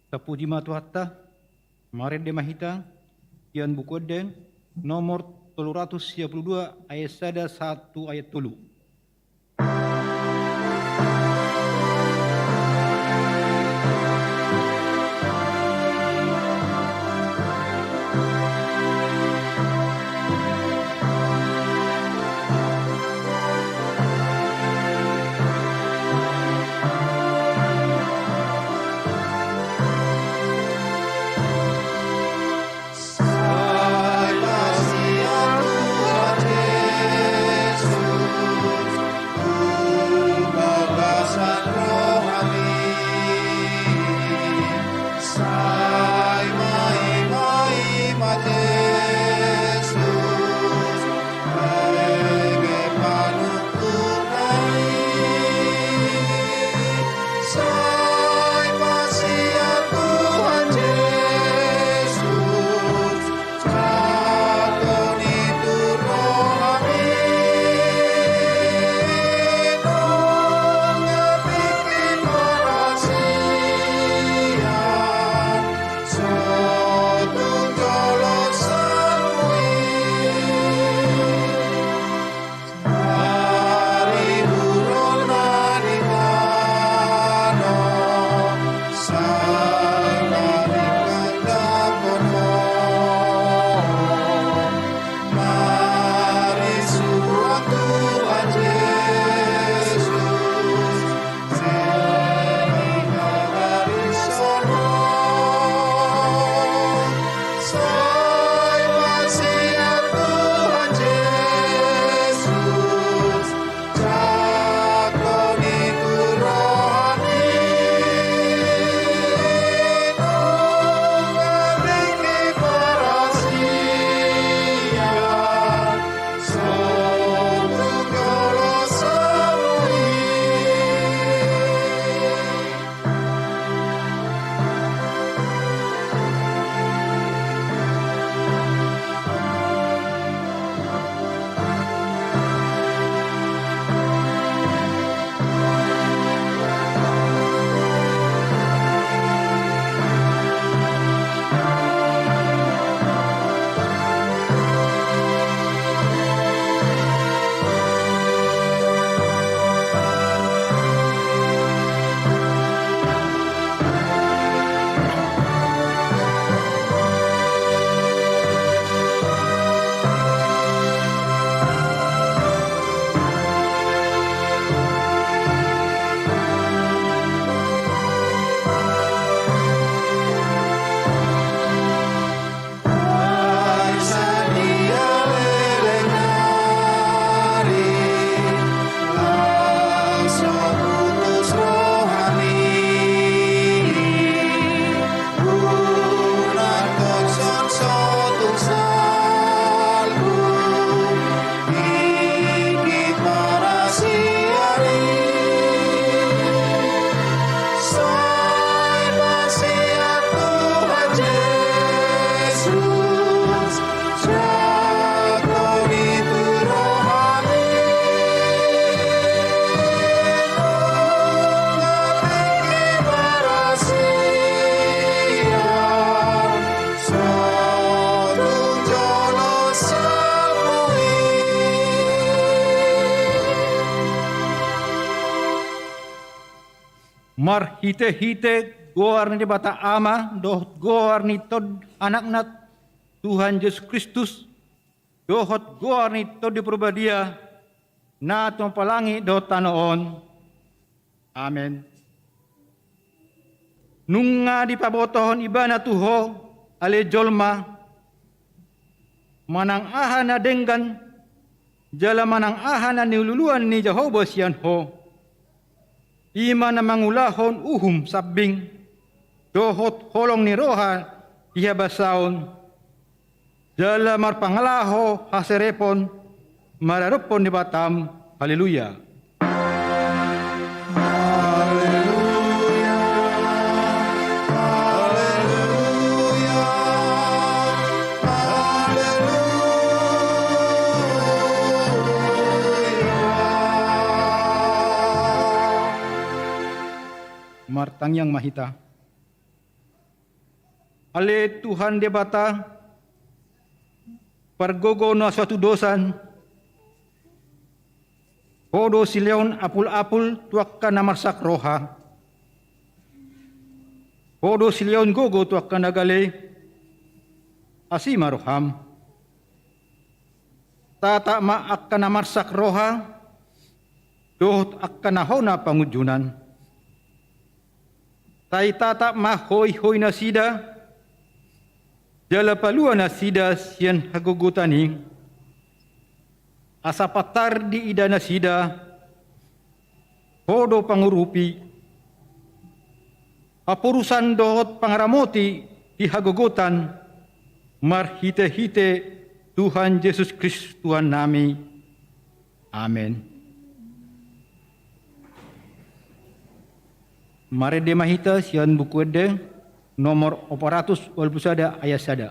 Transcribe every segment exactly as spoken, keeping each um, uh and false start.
Tapuji ma Tuhanta, marende ma hita, sian Buku Ende nomor tolu ratus sia pulu dua, ayat sada sahat tu ayat tolu. Marhitehite goar ni Debata Ama dohot goar ni Tondi Anakna Tuhan Jesus Kristus, dohot goar ni Tondi Parbadia, na tumompa langit dohot tano on. Amen. Nunga dipabotohon Ibana tu ho, ale jolma, manang aha na denggan jala manang aha na niululuan ni Jahowa sian ho. I ma na mangulahon uhum sambing dohot holong ni roha di habasaon, jala marpangalaho haserepon maradophon Debatam. Haleluya. Haleluya. Haleluya. Haleluya. Martangiang ma hita. Ale Tuhan Debata, pargogo na so hatudosan, Ho do silehon apul-apul tu angka na marsak roha. Ho do silehon gogo tu angka na gale. Asi ma roham. Tatap ma angka na marsak roha dohot angka na hona pangunjunan. Sai tatap ma hoihoi nasida, jala palua nasida sian hagogotan i, asa pantar diida nasida, Ho do pangurupi, haporusan dohot pangaramoti di hagogotan, marhite-hite Tuhan Jesus Kristus Tuhannami. Amen. Marende ma hita sian Buku Ende nomor opat ratus ualu pulu sada ayat sada.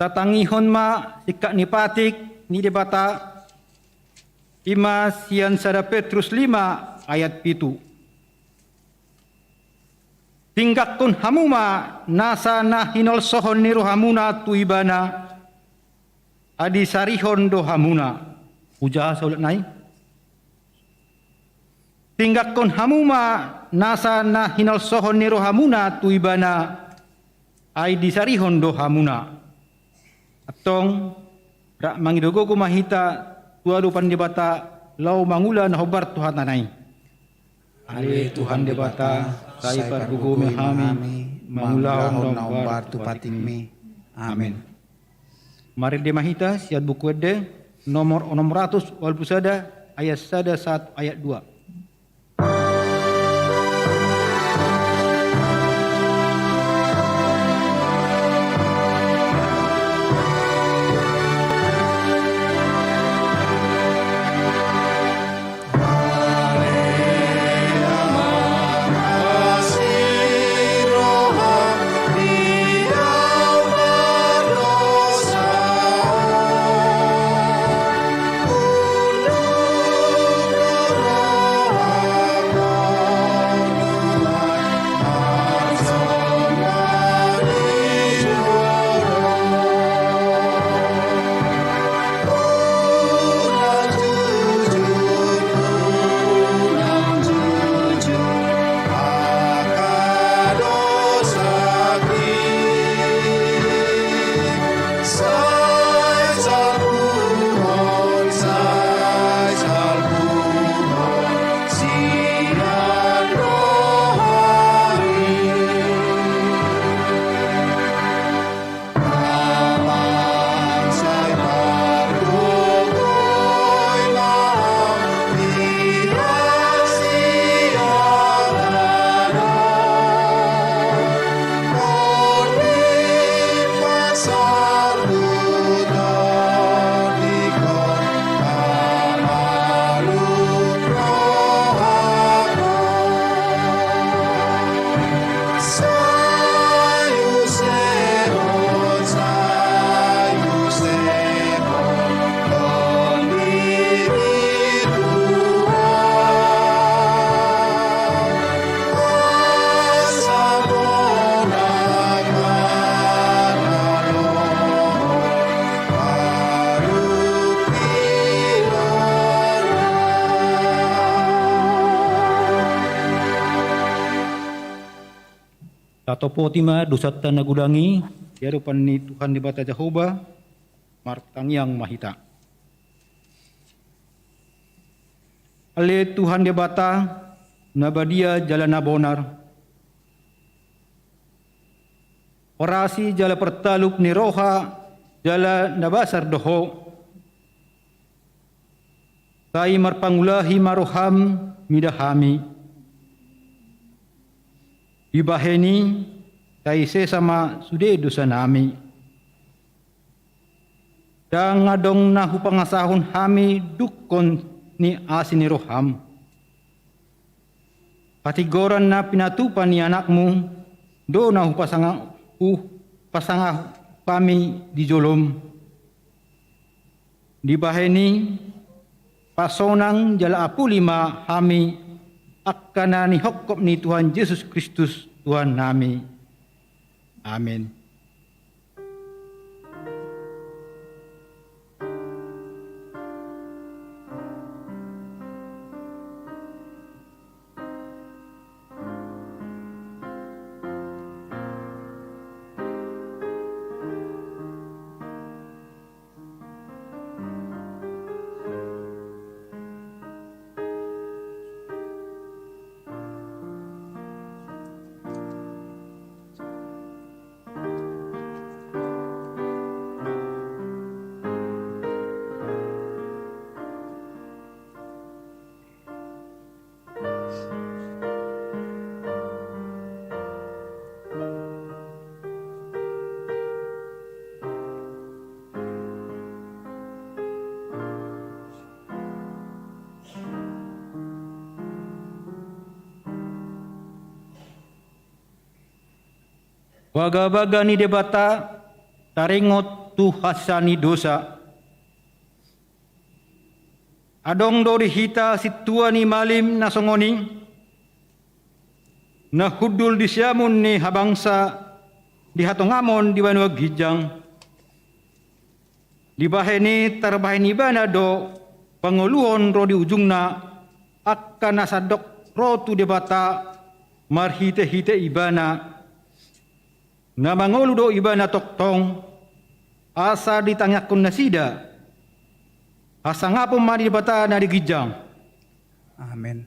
Tatangihon ma singkat ni patik ni Debata, i ma sian sada Petrus lima ayat pitu. Tinggakkon hamu ma nasa na hinolsohon ni rohamuna tu Ibana, ai disarihon do hamuna. Hujaha saulak nai. Tinggakkon hamu ma nasa na hinolsohon ni rohamuna tu Ibana, ai disarihon do hamuna. Antong, rap mangido gogo ma hita tu adopan Debata, laho mangula na hombar tu hatana i. Ale Tuhan Debata, sai pargogomi hami, mangulahon na hombar tu patikmi. Amen. Marende ma hita sian Buku Ende nomor onom ratus ualu pulu sada ayat sada sahat ayat dua. Patopoti ma dosanta na godang i di adopan ni Tuhan Debata Jahowa. Martangiang ma hita. Ale Tuhan Debata, na badia jala na bonar, parasi jala partalup ni roha jala na basar do Ho. Sai marpangulahi ma roham mida hami. Dibahen i, sai sesa ma sude dosanami. Ndang adong na hupangasahon hami dungkon ni asi ni roham. Hatigoran na pinatupa ni Anakmu do na hupasanga-, hupasangapi hami di jolom. Dibahen i, pasonang jala apuli ma hami angka na nihophop ni Tuhan Jesus Kristus Tuhannami. Amen. Bagabaga ni Debata taringot tu hasesaan ni dosa. Adong do di hita sintua ni malim na songon i, na hundul di siamun ni habangsa di hatongamon di banua ginjang. Dibahen i tarbahen ibana do pangoluhon ro di ujungna angka na sandok ro tu Debata marhitehite ibana. Na mangolu do ibana tongtong, asa ditangiangkon nasida. Hasangapon ma di Debata na di ginjang. Amen.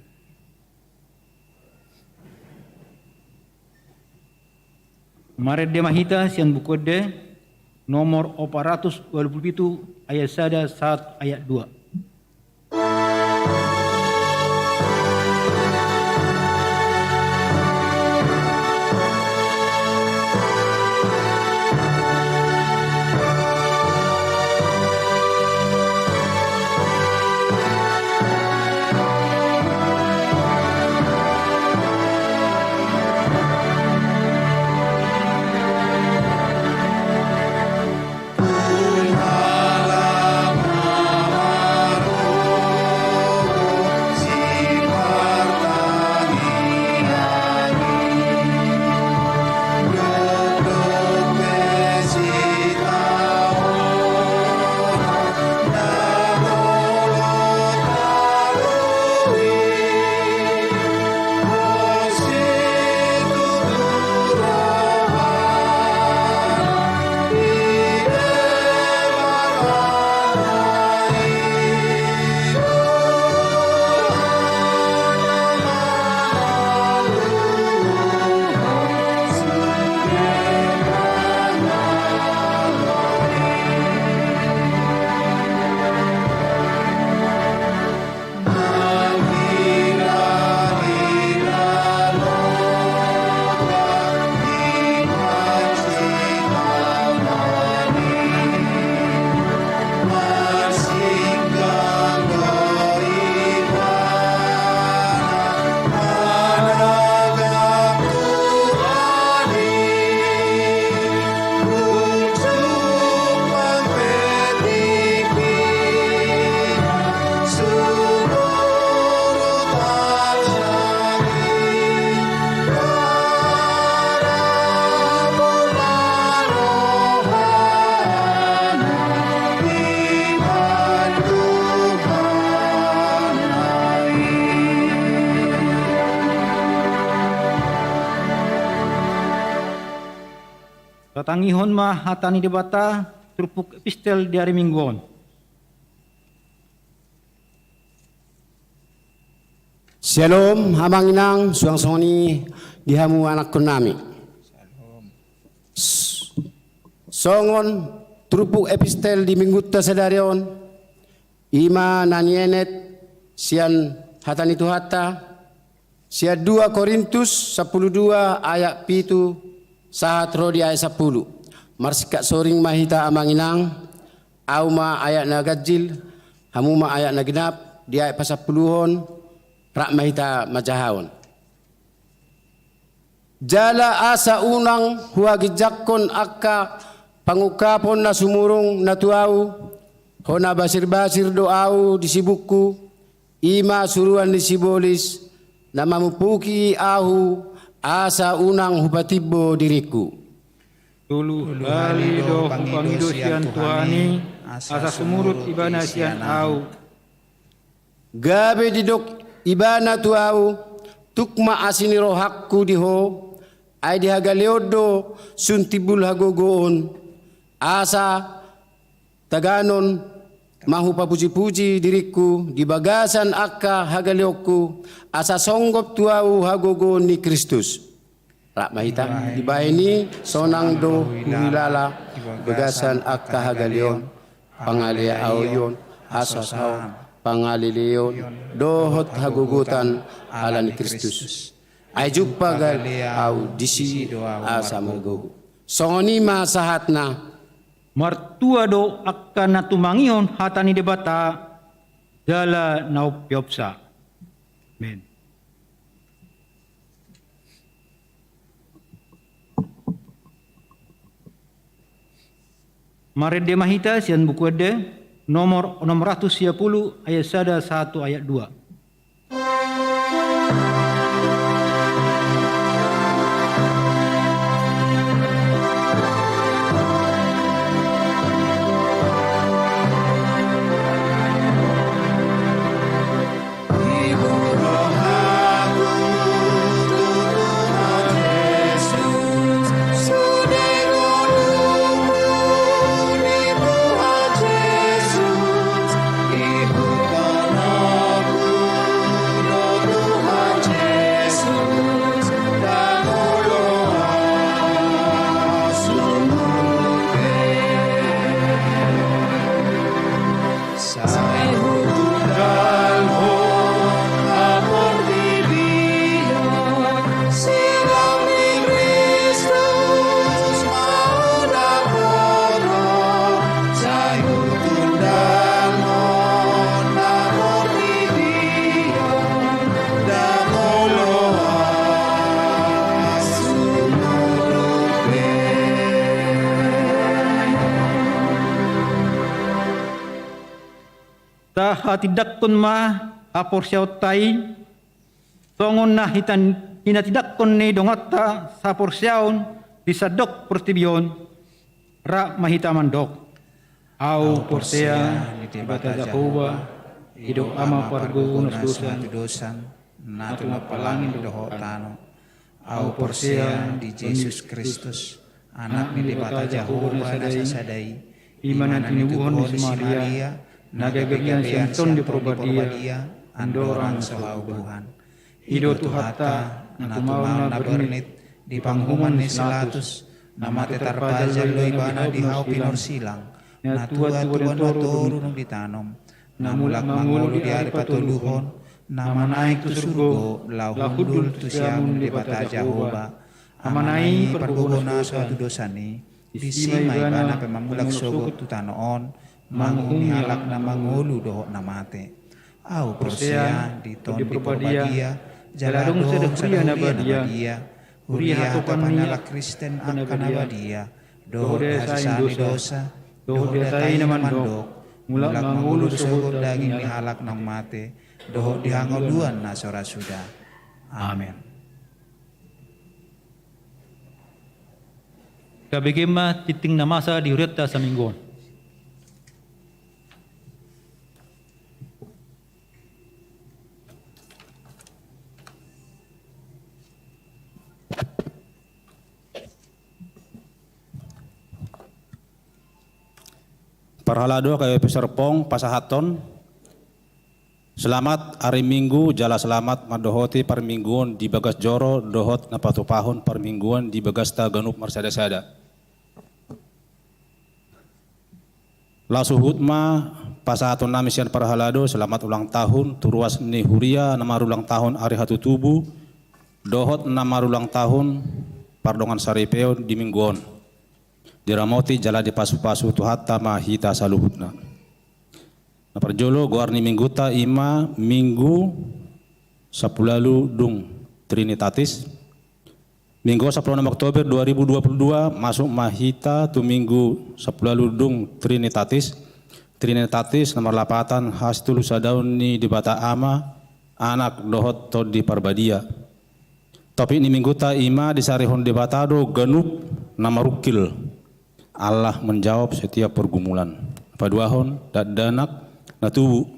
Marende ma hita sian Buku Ende nomor opat ratus dua puluh pitu, ayat sada sahat ayat dua. Tangihon ma hata ni Debata, turpuk epistel di ari Minggu on. Syalom, amang inang, suang songon i di hamu anakkonnami. S-, songon turpuk epistel di Minggunta sadari on, i ma na nienet sian hata ni Tuhanta, sian dua Korintus sampulu dua ayat pitu sahat ro di ayat sampulu. Marsingkat soring ma hita, amang inang, au ma ayat na ganjil, hamu ma ayat na genap, di ayat pasampuluhon, rap ma hita manjahahon. Jala asa unang huhaginjangkon angka pangungkapon na sumurung na tu ahu, hona basir-basir do ahu di sibukku, i ma suruan ni sibolis, na mamungkupi ahu, asa unang hupatimbo diringku. Tolu hali do hupangido sian Tuhan i, asa sumurut ibana sian ahu. Gabe didok ibana tu ahu: Tuk ma asi ni rohangku di ho, ai di hagaleon do sun timbul hagogoon, asa taganon ma hupapuji-puji diringku di bagasan angka hagaleonku, asa songgop tu ahu hagogoon ni Kristus. Rap ma hita. Dibahen i sonang do huhilala di bagasan angka hagaleon, pangaleaon, hasosaon, pangaleleon, dohot hagogotan ala ni Kristus. Ai jumpang gale ahu disi asa margogo. Songon i ma sahatna. Martua do angka na tumangihon hata ni Debata jala na umpeopsa. Amen. Marende ma hita sian Buku Ende nomor onom ratus sia pulu, ayat sada sahat tu ayat dua. Tahatindangkon ma haporseaonta i, songon na hitan-, hinatindangkon ni donganta saporseaon di sandok portibi on, rap ma hita mandok: Ahu porsea di Debata Jahowa, i do Ama pargogo na so hatudosan, na tumompa langit dohot tano. Ahu porsea di Jesus Kristus, Anak ni Debata Jahowa na sasada i, i ma na tinubuhon ni si Maria, na gabe gabean sian Tondi Porbadia, andorang so haubuhan. I do Tuhanta, na tumaon na bernit di panguhuman ni si Latus, na mate tarpajal do ibana di hau pinorsilang, na tua-tua do toru dung ditanom, na mulak mangolu di ari patoluhon, na manaek tu surgo, laho hundul tu siamun ni Debata Jahowa, Amana i pargogo na so hatudosan i, disi ma ibana pe mangulak sogot tu tano on, manguhumi halak na mangolu dohot na mate. Ahu porsea di Tondi Porbadia, jala adong sada huria na badia, huria hatopan ni halak Kristen angka na badia, dohot hasesaan ni dosa, dohot di hata i na mandok, mulak mangolu sogot daging ni halak naung mate, dohot di hangoluan na so ra suda. Amen. Gabe gema tingting na masa di hurianta saminggu on. Parhalado H K B P Serpong pasahathon selamat ari Minggu jala selamat mandohoti parmingguon di bagas joro dohot na patupahon parmingguon di bagasta ganup marsadasada. Laos huhut ma pasahaton nami sian parhalado selamat ulang tahun tu ruas ni huria na marulang tahun ari hatutubu dohot na marulang tahun pardongan saripeon di minggu on. Diramoti jala dipasupasu Tuhanta ma hita saluhutna. Na parjolo, goar ni mingguta i ma Minggu Sapuluh Ualu Dung Trinitatis. Minggu Sapuluh Onom Oktober dua ribu dua puluh dua, masuk ma hita tu Minggu Sapuluh Ualu Dung Trinitatis. Trinitatis na marlapatan hasitulusadaon ni Debata Ama, Anak dohot Tondi Parbadia. Topik ni mingguta i ma disarihon Debata do ganup na marungkil. Allah menjawab setiap pergumulan. Paduahon, dakdanak na tubu.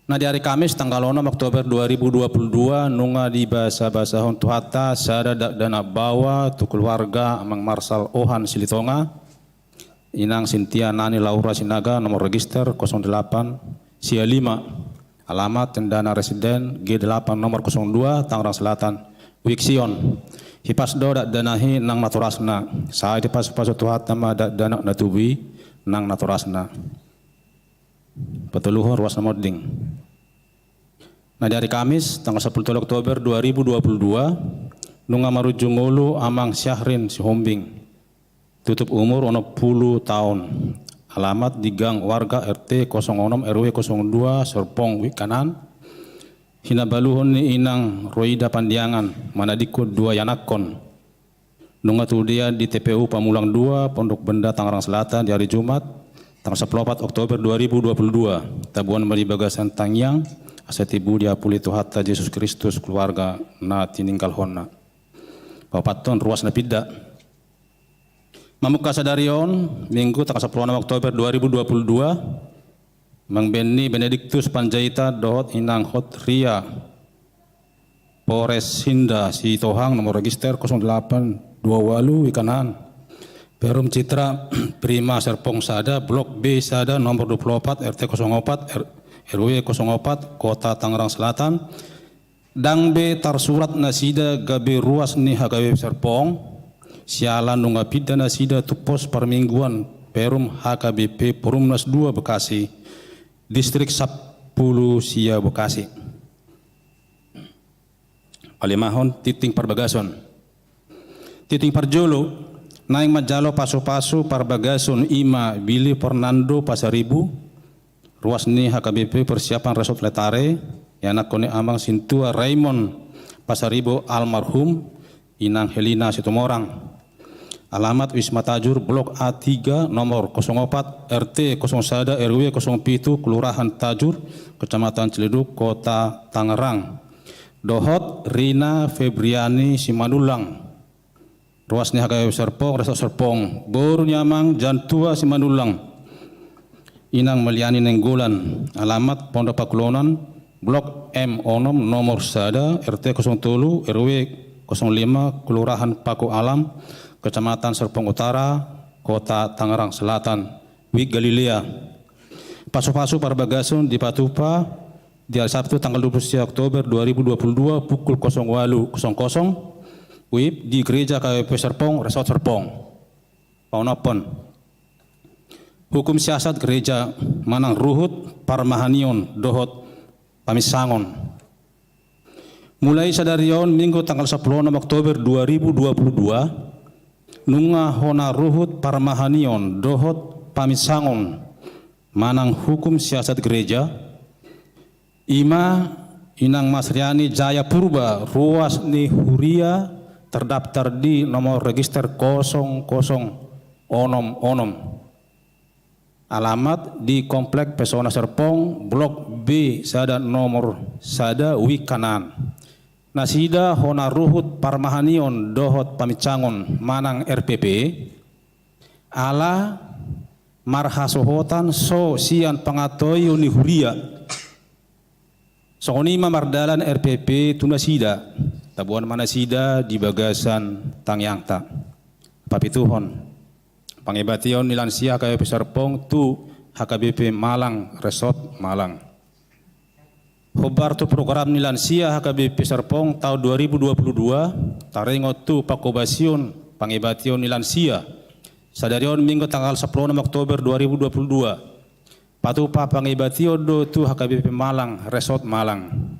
Na di ari Kamis tanggal onom Oktober dua ribu dua puluh dua, nunga dibasabasahon Tuhanta sada dakdanak baoa tu keluarga Amang Marsal Ohan Silitonga, Inang Sintia Nani Laura Sinaga, nomor register kosong delapan sia lima, alamat Cendana Residen G delapan nomor kosong dua, Tangerang Selatan, Wik Sion. Hipas do dakdanak i nang natorasna. Sai dipasupasu Tuhanta ma dakdanak na tubu i nang natorasna. Patoluhon, ruas na monding. Na di ari Kamis tanggal sapuluh tolu Oktober dua ribu dua puluh dua, nunga marujung ngolu Amang Syahrin Sihombing, tutup umur onom pulu taon. Alamat di Gang Warga, R T kosong onom, R W kosong dua, Serpong, Wik Kanan. Hinabaluhon ni Inang Roida Pandiangan, manadingkon dua ianakkon. Nunga tudia di T P U Pamulang dua, Pondok Benda, Tangerang Selatan, di ari Jumat tanggal sapuluh opat Oktober dua ribu dua puluh dua. Tabuan ma di bagasan tangiang, asa tibu diapuli Tuhanta Jesus Kristus keluarga na tininggalhonna. Paopathon, ruas na pinda. Mamungka sadari on, Minggu tanggal sapuluh onom Oktober dua ribu dua puluh dua, Amang Benny Benediktus Panjaitan dohot Inang Hotria Pores Sinda Sitohang, nomor register kosong delapan dua ualu, Wik Kanan. Perum Citra Prima, Serpong sada, Blok B sada, nomor dua puluh opat, R T kosong opat, R-, R W kosong opat, Kota Tangerang Selatan. Ndang be tarsurat nasida gabe ruas ni H K B P Serpong, siala nunga pinda nasida tu pos parmingguan Perum H K B P Perumnas dua Bekasi, Distrik Sampulu Sia Bekasi. Palimahon, tingting parbagason. Tingting parjolo, naeng manjalo pasupasu parbagason i ma Billy Fernando Pasaribu, ruas ni H K B P Persiapan Resort Letare, ianakkon ni Amang Sintua Raymond Pasaribu almarhum, Inang Helina Situmorang. Alamat Wisma Tajur, Blok A tiga, nomor kosong opat, R T kosong sada, R W kosong pitu, Kelurahan Tajur, Kecamatan Ciledug, Kota Tangerang. Dohot Rina Febriani Simanullang, ruas ni H K B P Serpong, Resort Serpong, boru ni Amang Jantua Simanullang, Inang Meliani Nainggolan. Alamat Pondok Pakulonan, Blok M onom, nomor sada, R T kosong tolu, R W kosong lima, Kelurahan Paku Alam, Kecamatan Serpong Utara, Kota Tangerang Selatan, Wik Galilea. Pasupasu parbagason dipatupa di hari Sabtu tanggal dua puluh sia Oktober dua ribu dua puluh dua pukul kosong ualu kosong kosong, W I B di Gereja H K B P Serpong, Resort Serpong. Paonomhon, hukum siasat gereja manang ruhut parmahanion dohot paminsangon. Mulai sadari on, Minggu tanggal sapuluh onom Oktober dua ribu dua puluh dua, nunga hona ruhut parmahanion dohot paminsangon manang hukum siasat gereja, i ma Inang Masriani Jaya Purba, ruas ni huria, terdaftar di nomor register kosong kosong onom onom. Alamat di Komplek Pesona Serpong, Blok B sada, nomor sada, Wik Kanan. Nasida hona ruhut parmahanion dohot paminsangon manang R P P, ala marhasohotan so sian pangatoion ni huria. Songon i ma mardalan R P P tu nasida, taboan ma nasida di bagasan tangiangta. Papituhon, Pangebation ni lansia H K B P Serpong tu H K B P Malang, Resort Malang. Hombar tu program ni lansia H K B P Serpong taon dua ribu dua puluh dua, taringot tu panghobasion pangebation ni lansia. Sadari on Minggu tanggal sampulu onom Oktober dua ribu dua puluh dua. Patupa pangebation do tu H K B P Malang, Resort Malang.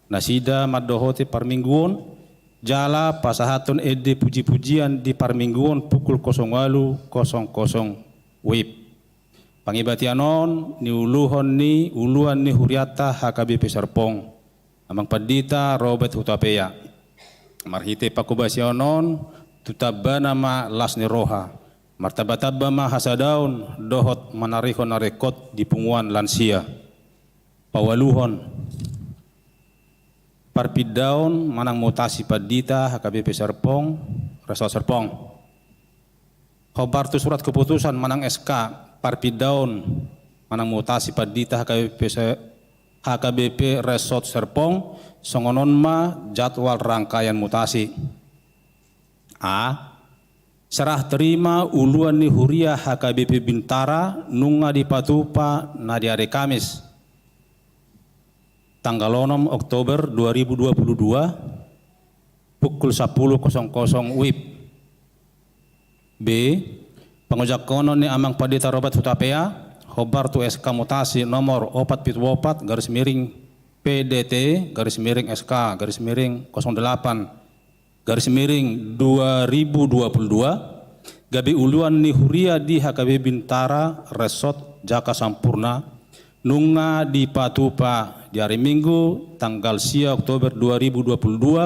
Nasida mandohoti parmingguon, jala pasahathon ende puji-pujian di parmingguon pukul kosong ualu kosong kosong WIB. Pangebation on niuluhon ni uluan ni hurianta H K B P Serpong, Amang Pandita Robert Hutapea. Marhite panghobasion on, tu tambana ma las ni roha, martamba-tamba ma hasadaon dohot manarihon na ringkot di punguan lansia. Paualuhon, parpindaon manang mutasi pandita H K B P Serpong, Resort Serpong. Hombar tu surat keputusan manang S K parpindaon manang mutasi pandita H K B P se-, H K B P Resort Serpong, songon on ma jadwal rangkaian mutasi. A. Serah terima uluan ni huria H K B P Bintara nunga dipatupa na di ari Kamis, tanggal onom Oktober dua ribu dua puluh dua, pukul sampulu kosong kosong WIB. B. Pangojakkonon ni Amang Pandita Robert Hutapea, hombar tu S K mutasi nomor opat pitu opat garis miring P D T garis miring S K garis miring kosong delapan garis miring dua ribu dua puluh dua, gabe uluan ni huria di H K B P Bintara Resort Jaka Sampurna, nunga dipatupa di ari Minggu tanggal sia Oktober dua ribu dua puluh dua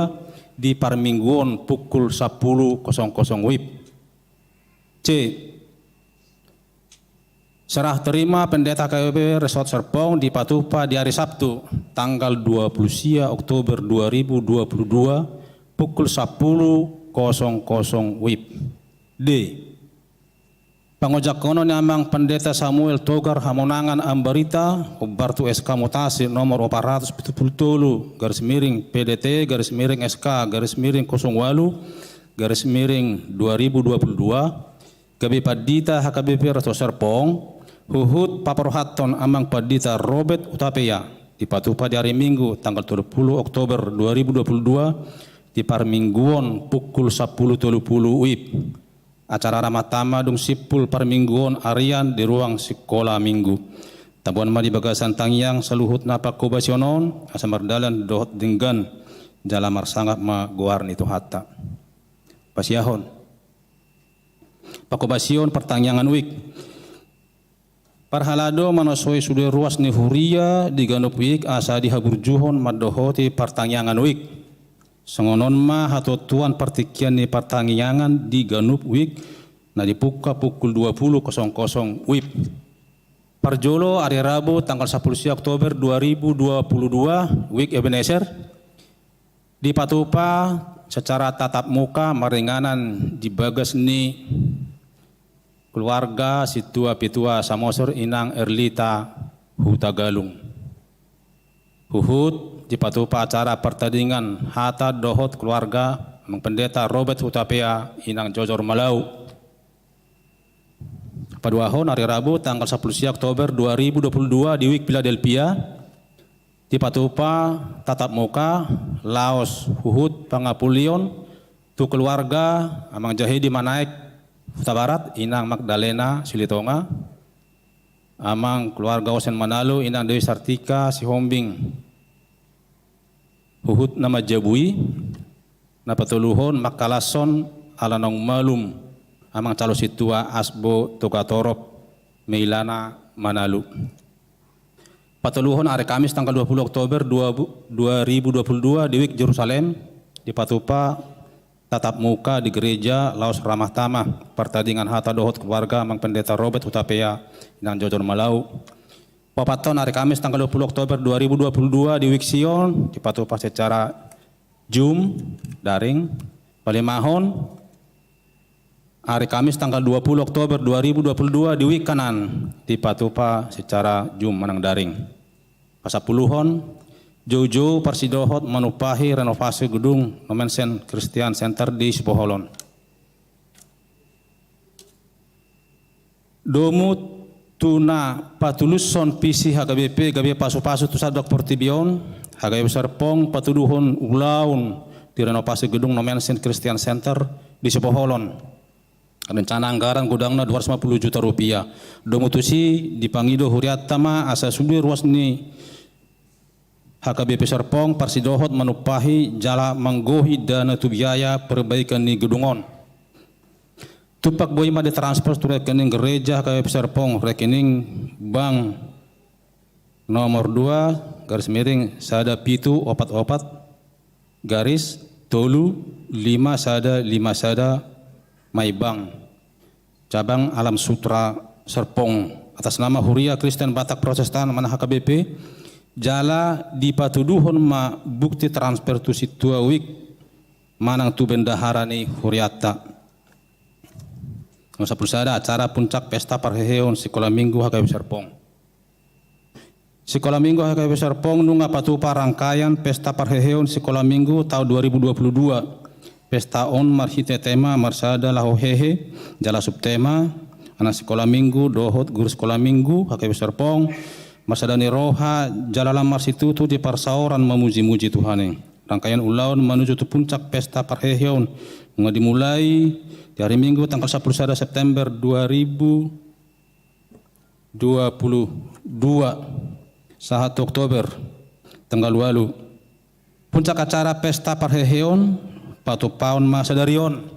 di parmingguon pukul sampulu kosong kosong WIB. C. Serah terima Pendeta H K B P Resort Serpong dipatupa di ari Sabtu, tanggal dua puluh sia Oktober dua ribu dua puluh dua, pukul sampulu kosong kosong WIB. D. Pangojakkonon ni Amang Pendeta Samuel Togar Hamonangan Ambarita, hombar tu S K mutasi nomor opat ratus pitu puluh tolu garis miring P D T garis miring S K garis miring kosong ualu garis miring dua ribu dua puluh dua, gabe pandita H K B P Resort Serpong, huhut paparrohathon Amang Pandita Robert Hutapea, dipatupa di ari Minggu tanggal tolu puluh Oktober dua ribu dua puluh dua, di parmingguon pukul sampulu tolu puluh WIB. Acara ramah tamah dung simpul parmingguon arian di ruang sikola Minggu. Taboan ma di bagasan tangiang saluhutna panghobasion on, asa mardalan dohot denggan, jala marsangap ma goar ni Tuhanta. Pasiahon. Panghobasion partangiangan WIB. Parhalado manasoi sude ruas ni huria di ganup WIB asa dihaburjuhon mandohoti partangiangan WIB. Songon on ma hatuatuan partingkian ni partangiangan di ganup WIB na dipungka pukul dua puluh kosong kosong WIB. Parjolo ari Rabu tanggal sampulu sia Oktober dua ribu dua puluh dua, WIB Ebenezer, dipatupa secara tatap muka maringanan di bagas ni keluarga sintua pitua Samosir Inang Erlita Hutagalung. Huhut dipatupa acara partadingan hata dohot keluarga Amang Pendeta Robert Hutapea Inang Jojor Malau. Paduahon, ari Rabu tanggal sampulu sia Oktober dua ribu dua puluh dua di WIB Philadelphia, dipatupa tatap muka laos huhut pangapulion tu keluarga Amang Jahedi Manaek Hutabarat, Inang Magdalena Silitonga, Amang keluarga Osen Manalu, Inang Dewi Sartika Sihombing, huhut na manjabu i. Na patoluhon, mangkalashon ala naung malum Amang Calo Sintua Asbo Togatorop, Meilana Manalu. Patoluhon, ari Kamis tanggal dua puluh Oktober dua, dua ribu dua puluh dua di WIB Jerusalem, dipatupa tatap muka di gereja laos ramah tamah partadingan hata dohot keluarga Amang Pendeta Robert Hutapea Inang Jojor Malau. Paopathon, ari Kamis tanggal dua puluh Oktober dua ribu dua puluh dua di WIB Sion, dipatupa secara Zoom daring. Palimahon, ari Kamis tanggal dua puluh Oktober dua ribu dua puluh dua di WIB Kanaan, dipatupa secara Zoom manang daring. Pasampuluhon, joujou parsidohot manumpahi renovasi gedung Nomensen Christian Center di Sipoholon. Domu tu na patulushon visi H K B P gabe pasupasu tu sandok portibi on, H K B P Serpong patuduhon ulaon di renovasi gedung Nommensen Christian Center di Sipoholon. Rencana anggaran godangna dua ratus lima puluh juta rupiah. Domu tusi dipangido hurianta ma asa sude ruas ni H K B P Serpong parsidohot manumpahi jala manggohi dana tu biaya perbaikan ni gedung on. Tumpak boi ma ditransfer tu rekening gereja H K B P Serpong, rekening bank nomor dua, garis miring, sada pitu opat opat, garis, tolu, lima sada lima sada, MyBank, cabang Alam Sutra Serpong, atas nama Huria Kristen Batak Protestan manang H K B P, jala dipatuduhon ma bukti transfer tu sintua wijk manang tu bendahara ni hurianta. Nomor sampulu sada, acara puncak pesta parheheon Sikola Minggu H K B P Serpong. Sikola Minggu H K B P Serpong nunga patupa rangkaian pesta parheheon Sikola Minggu taon dua ribu dua puluh dua. Pesta on marhite tema marsada laho hehe, jala subtema, anak Sikola Minggu dohot guru Sikola Minggu H K B P Serpong, marsada ni roha jala lam marsitutu di parsaoran mamujimuji Tuhan i. Rangkaian ulaon manuju tu puncak pesta parheheon nunga dimulai di ari Minggu tanggal sampulu sada September dua ribu dua puluh dua sahat tu Oktober tanggal ualu. Puncak acara pesta parheheon patupaon ma sadari on,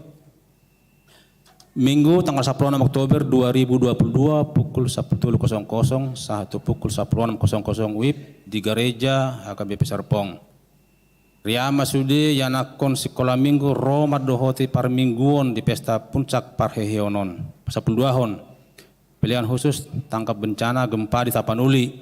Minggu tanggal sampulu onom Oktober dua ribu dua puluh dua, pukul sampulu tolu kosong kosong sahat tu pukul sampulu onom kosong kosong wib di gareja H K B P Serpong. Riama sude ianakhon Sikola Minggu ro mandohoti parmingguon di pesta puncak parheheon on. Pasampulu duahon, pelean khusus tanggap bencana gempa di Tapanuli.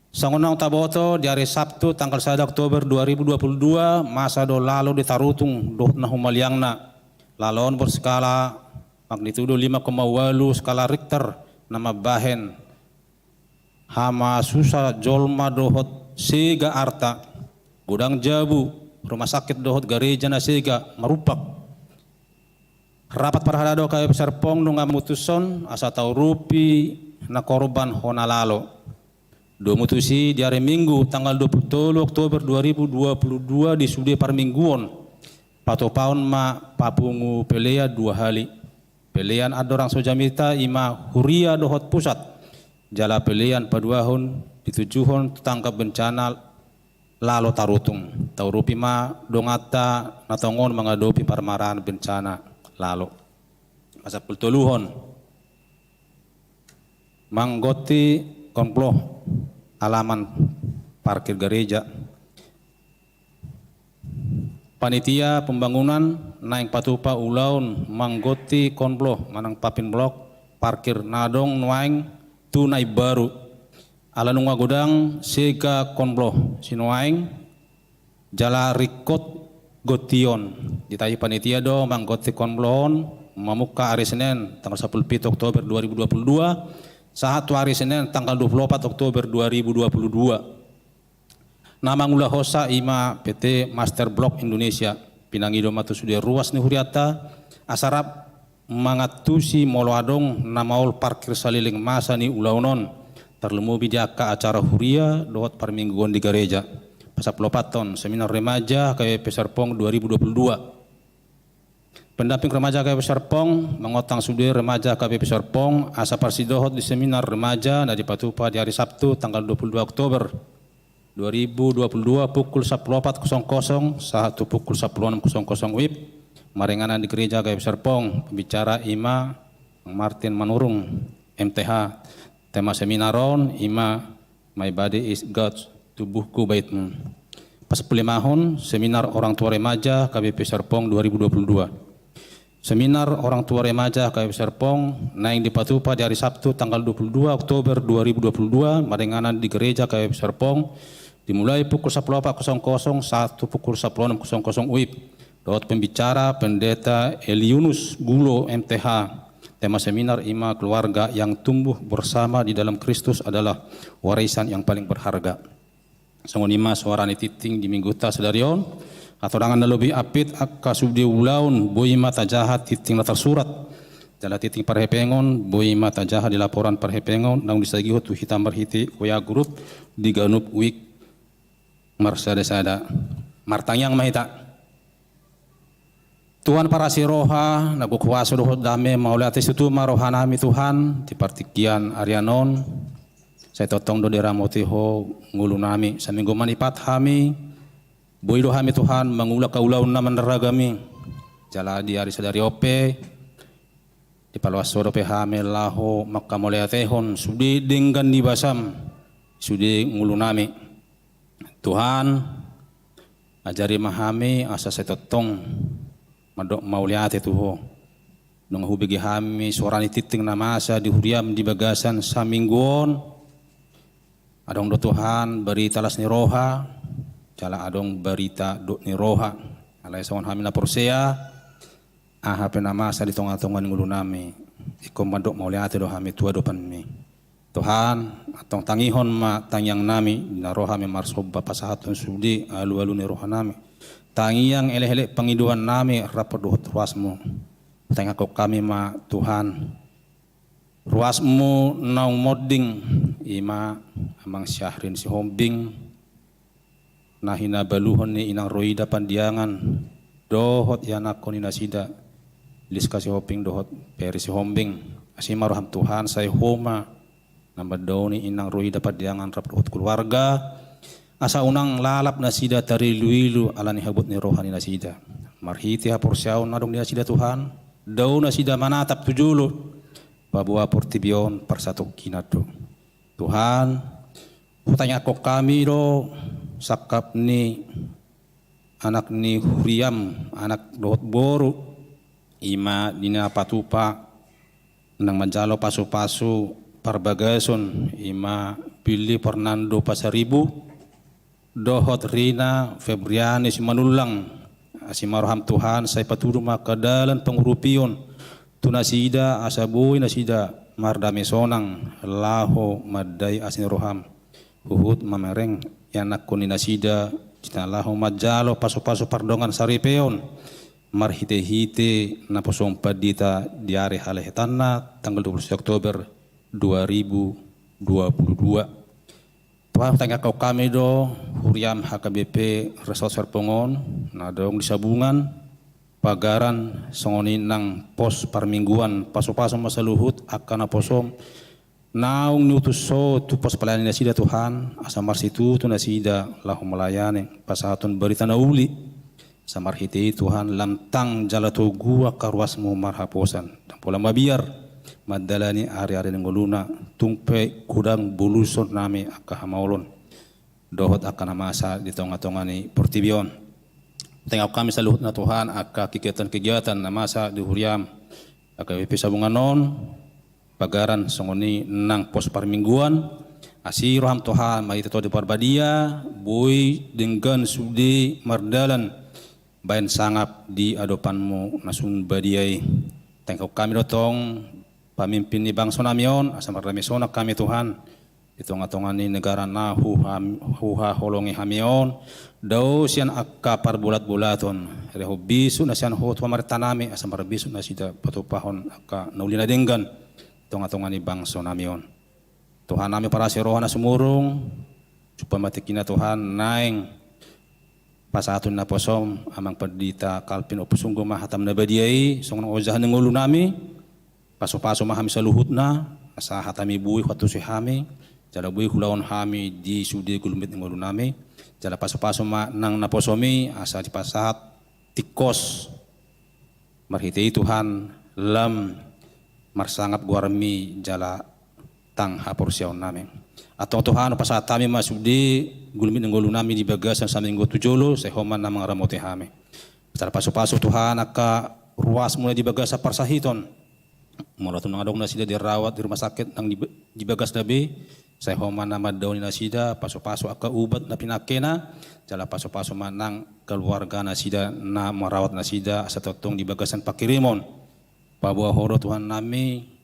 Songon naung taboto, di ari Sabtu tanggal sada Oktober dua ribu dua puluh dua, masa do lalo di Tarutung dohot na humaliangna. Lalo on berskala magnitudo lima koma ualu skala Richter, na mambahen hamasusa jolma dohot sega arta, godang jabu, rumah sakit dohot gareja na sega, marumpak. Rapat parhalado H K B P Serpong nunga mamutushon asa taurupi na korban hona lalo. Domu tusi di ari Minggu tanggal dua puluh tolu Oktober dua ribu dua puluh dua di sude parmingguon, patupaon ma papungu pelean dua hali. Pelean andorang so jamita i ma huria dohot pusat, jala pelean paduahon ditujuhon tu tanggap bencana lalo Tarutung. Taurupi ma donganta na tongon mangadopi parmaraan bencana lalo. Pasampulu toluhon, manggotti konplo alaman parkir gareja. Panitia pembangunan naeng patupa ulaon manggotti konplo manang paving block parkir na adong nuaeng tu na imbaru. Ala nunga godang sega konplo sinuaeng jala ringkot gontion. Ditahi panitia do manggotti konplo on mamungka ari Senen tanggal sampulu pitu Oktober dua ribu dua puluh dua sahat tu ari Senen tanggal dua puluh opat Oktober dua ribu dua puluh dua. Na mangulahonsa i ma P T Master Block Indonesia. Pinangido ma tu sude ruas ni hurianta asa rap mangantusi molo adong na maol parkir saleleng masa ni ulaon on, tarlumobi di angka acara huria dohot parmingguon di gareja. Pasampulu opathon, seminar remaja H K B P Serpong dua ribu dua puluh dua. Pendamping remaja H K B P Serpong mangotang sude remaja H K B P Serpong asa parsidohot di seminar remaja na dipatupa di ari Sabtu tanggal dua puluh dua Oktober dua ribu dua puluh dua pukul sampulu opat kosong kosong sahat tu pukul sampulu onom kosong kosong wib, maringanan di gereja H K B P Serpong. Pembicara i ma Martin Manurung, M T H. Tema seminar on i ma My Body is God's, Tubuhku Baitmu. Pasampulu limahon, seminar orang tua remaja H K B P Serpong dua ribu dua puluh dua. Seminar orang tua remaja H K B P Serpong naeng dipatupa di ari Sabtu tanggal dua puluh dua Oktober dua ribu dua puluh dua maringanan di gereja H K B P Serpong, dimulai pukul sampulu opat kosong kosong sahat tu pukul sampulu onom kosong kosong wib. Dohot pembicara Pendeta Eliunus Gulo, M T H. Tema seminar i ma Keluarga yang Tumbuh Bersama di Dalam Kristus Adalah Warisan yang Paling Berharga. Songon i ma suara ni tingting di minggunta sadari on. Hatorangan na lobi ampit, angka sude ulaon boi ma tajaha tingting na tarsurat. Jala tingting parhepengon, boi ma tajaha di laporan parhepengon naung disagihon tu hita marhite W A grup di ganup wijk marsada-sada. Martangiang ma hita. Tuhan parasi roha, na gok huaso dohot dame, mauliate situtu ma rohanami Tuhan, di partingkian arian on, sai tongtong do diramoti Ho ngolunami, saminggu manipat hami, boi do hami Tuhan, mangula haulaon na mandaragam i, jala di ari sadari on pe, dipaloas Ho dope hami laho manghamauliatehon, sude denggan ni basam, sude ngolunami. Tuhan, ajari ma hami asa sai tongtong mandok mauliate tu Ho. Nunga hubege hami soara ni tingting na masa di huriam di bagasan saminggu on. Adong do Tuhan barita las ni roha, jala adong barita dok ni roha. Alai songon hami na porsea, aha pe na masa di tonga-tonga ni ngolunami, ingkon mandok mauliate do hami tu adopanMi. Tuhan, antong tangihon ma tangiangnami, di na ro hami marsomba pasahathon sude alu-alu ni rohanami. Tangiang elek-elek pangidoannami rap dohot ruasMu. Tangiangkon hami ma Tuhan, ruasMu naung monding, i ma Amang Syahrin Sihombing, na hinabaluhon ni Inang Roida Pandiangan, dohot ianakhon ni nasida, Liska Sihombing dohot Peri Sihombing. Asi ma rohaM Tuhan, sai Ho ma na mandaoni Inang Roida Pandiangan rap dohot keluarga, asa unang lalap nasida tarilu-ilu ala ni habot ni roha ni nasida. Marhite haporseaon na adong di nasida Tuhan, dao nasida manatap tu jolo, paboa portibi on parsatongkinan do. Tuhan, hutangiangkon hami do sangkap ni anak ni huriaM, anak dohot boru, i ma di na patupa nang manjalo pasu-pasu parbagason, i ma Billy Fernando Pasaribu, dohot Rina Febriani Simanullang. Asi ma rohaM Tuhan, sai patudu ma angka dalan pangurupion tu nasida, asa boi nasida mardame sonang laho mandai asi ni rohaM. Huhut mamereng ianakhon ni nasida, di na laho manjalo pasu-pasu pardongan saripeon, marhite-hite naposoM pandita di ari halehetanna, tanggal dua puluh satu Oktober dua ribu dua puluh dua. Tuhan, hutangiangkon hami do huriaM H K B P Resort Serpong on, na adong di Sabungan, Pagaran, songon i nang pos parmingguan, pasu-pasu ma saluhut angka naposoM, naung niutus Ho tu pos pelayanan nasida Tuhan, asa marsitutu nasida laho melayani, pasahathon barita na uli. Asa marhite i Tuhan, lam tang jala togu angka ruasMu marhaposan. Ndang pola mabiar mandalani ari-ari ni ngoluna, tung pe godang bolushon nami angka hamaolon dohot angka na masa di tonga-tonga ni portibi on. Hutangiangkon hami saluhutna Tuhan angka kegiatan-kegiatan na masa di huriaM, angka H K B P Sabungan on, Pagaran, songon i nang pos parmingguan. Asi rohaM Tuhan, marhite Tondi Parbadia, boi denggan sude mardalan baen sangap di adopanMu na sun badia i. Hutangiangkon hami do tong pamimpin ni bangso nami on, asa mardame sonang hami Tuhan, di tonga-tonga ni negara na huham-, huhaholongi hami on, dao sian angka parbolat-bolaton, rehon bisuk na sian Ho tu pamarenta nami, asa marbisuk nasida patupahon angka na uli na denggan di tonga-tonga ni bangso nami on. Tuhan nami parasi roha na sumurung, supamat tingkina Tuhan, naeng pasahathon naposoM, Amang Pandita Kalvin Ompu Sunggu ma hataM na badia i, songon ojahan ni ngolu nami, pasu-pasu ma hami saluhutna, asa hatami boi huantusi hami, jala boi huulahon hami di sude gulmit ni ngolu nami, jala pasu-pasu ma nang naposoMi, asa dipasahat tingkos. Marhite i Tuhan, lam marsangap goarMi jala tang haporseaon nami. Antong Tuhan, pasahat hami ma sude gulmit ni ngolu nami di bagasan saminggu tu jolo, sai Ho ma na mangaramoti hami. Jala pasu-pasu Tuhan, angka ruasMu na di bagasan parsahiton. Molo tung adong nasida dirawat di rumah sakit nang di, di bagasna be, sai Ho ma na mandaoni nasida, pasu-pasu angka ubat na pinangkena, jala pasu-pasu ma nang keluarga nasida na marawat nasida, asa tongtong di bagasan pangkirimon. Paboa Ho do Tuhan nami,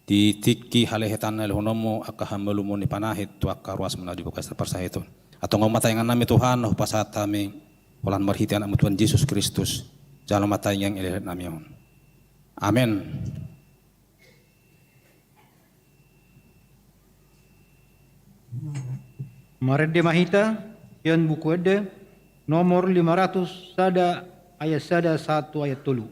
di tingki halehetan na lehononMu angka hamalumon ni panahit tu angka ruasMu na di bagasan parsahiton. Antong on ma tangiang nami Tuhan, hupasahat hami, holan marhite AnakMu Tuhan Jesus Kristus, jalo ma tangiang elek-elek nami on. Amen. Marende ma hita sian Buku Ende nomor lima ratus sada, ayat sada sahat tu ayat tolu.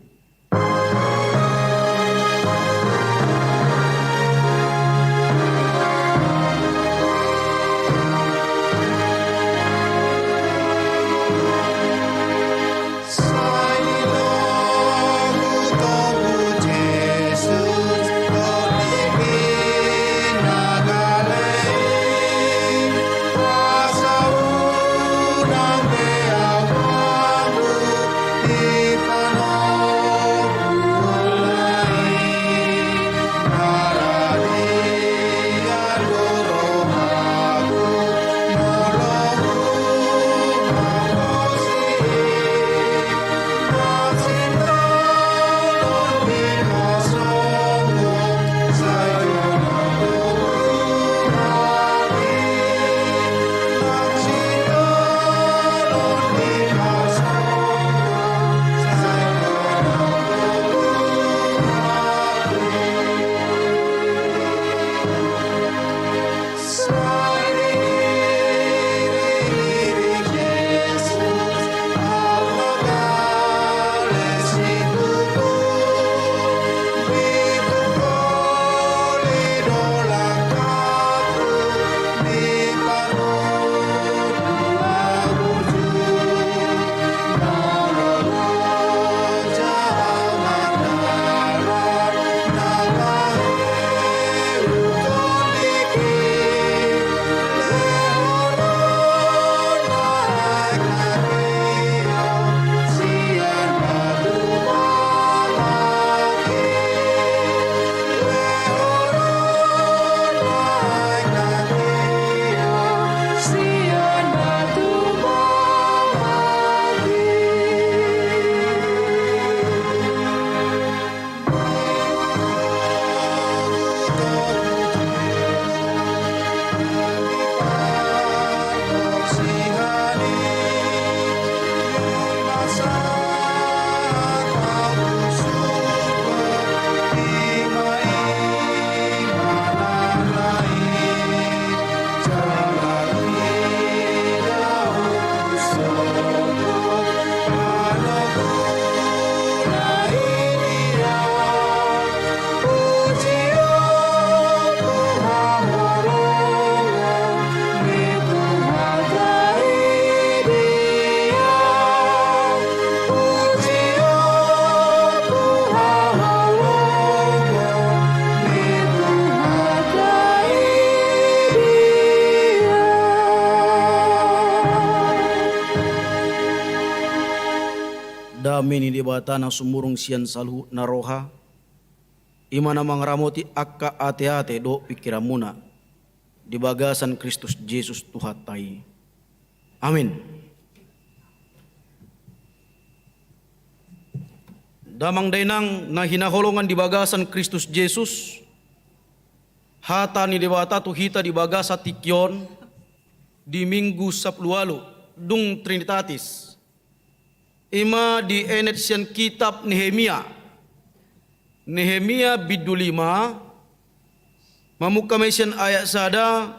Dame ni Debata na sumurung sian saluhut na roha, i ma na mangaramoti angka ateate dohot pingkiranmuna di bagasan Kristus Jesus Tuhanta i. Amin. Damang dainang na hinaholongan di bagasan Kristus Jesus, hata ni Debata tu hita di bagasan tingki on di Minggu sampulu ualu dung Trinitatis, i ma dienet sian kitab Nehemia. Nehemia bindu lima, mamungka ma i sian ayat sada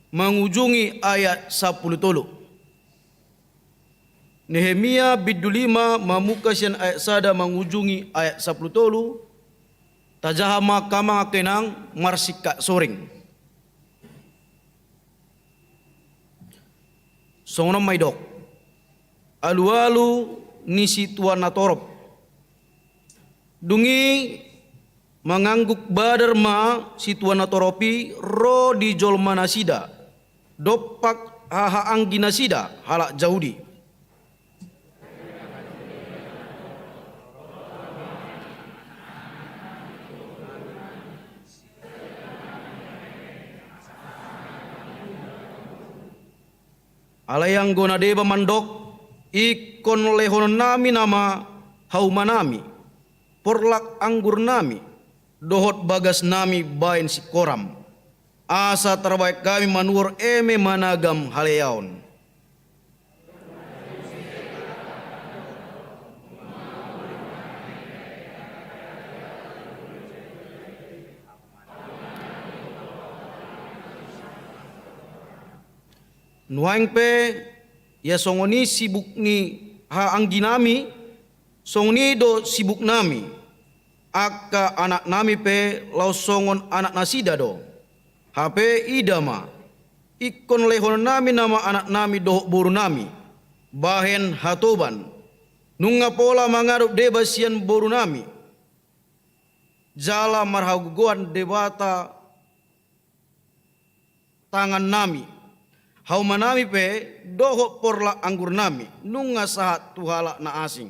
mangujungi ayat sampulu tolu. Nehemia bindu lima, mamungka sian ayat sada mangujungi ayat sampulu tolu. Tajaha ma hamu angka inang marsingkat soring. Songon on ma didok. Alualu ni situan na torop. Dung i mangangguk badar ma situan na torop i ro di jolmanasida dompak hahaangginasida halak Jahudi. Alai anggo na deba mandok, ingkon lehononnami nama haumanami, porlak anggurnami, dohot bagasnami baen singkoram, asa tarbaen hami manuhor eme managam haleaon. Nuaeng pe, ia songon i sibuk ni haangginami, songon i do sibuknami. Angka anaknami pe laos songon anaknasida do. Hape ida ma, ingkon lehononnami nama anaknami dohot borunami bahen hatoban. Nunga pola mangadop deba sian borunami, jala marhagogoan Debata tangannami, haumanami pe dohot porlak anggurnami, nunga sahat tu halak na asing.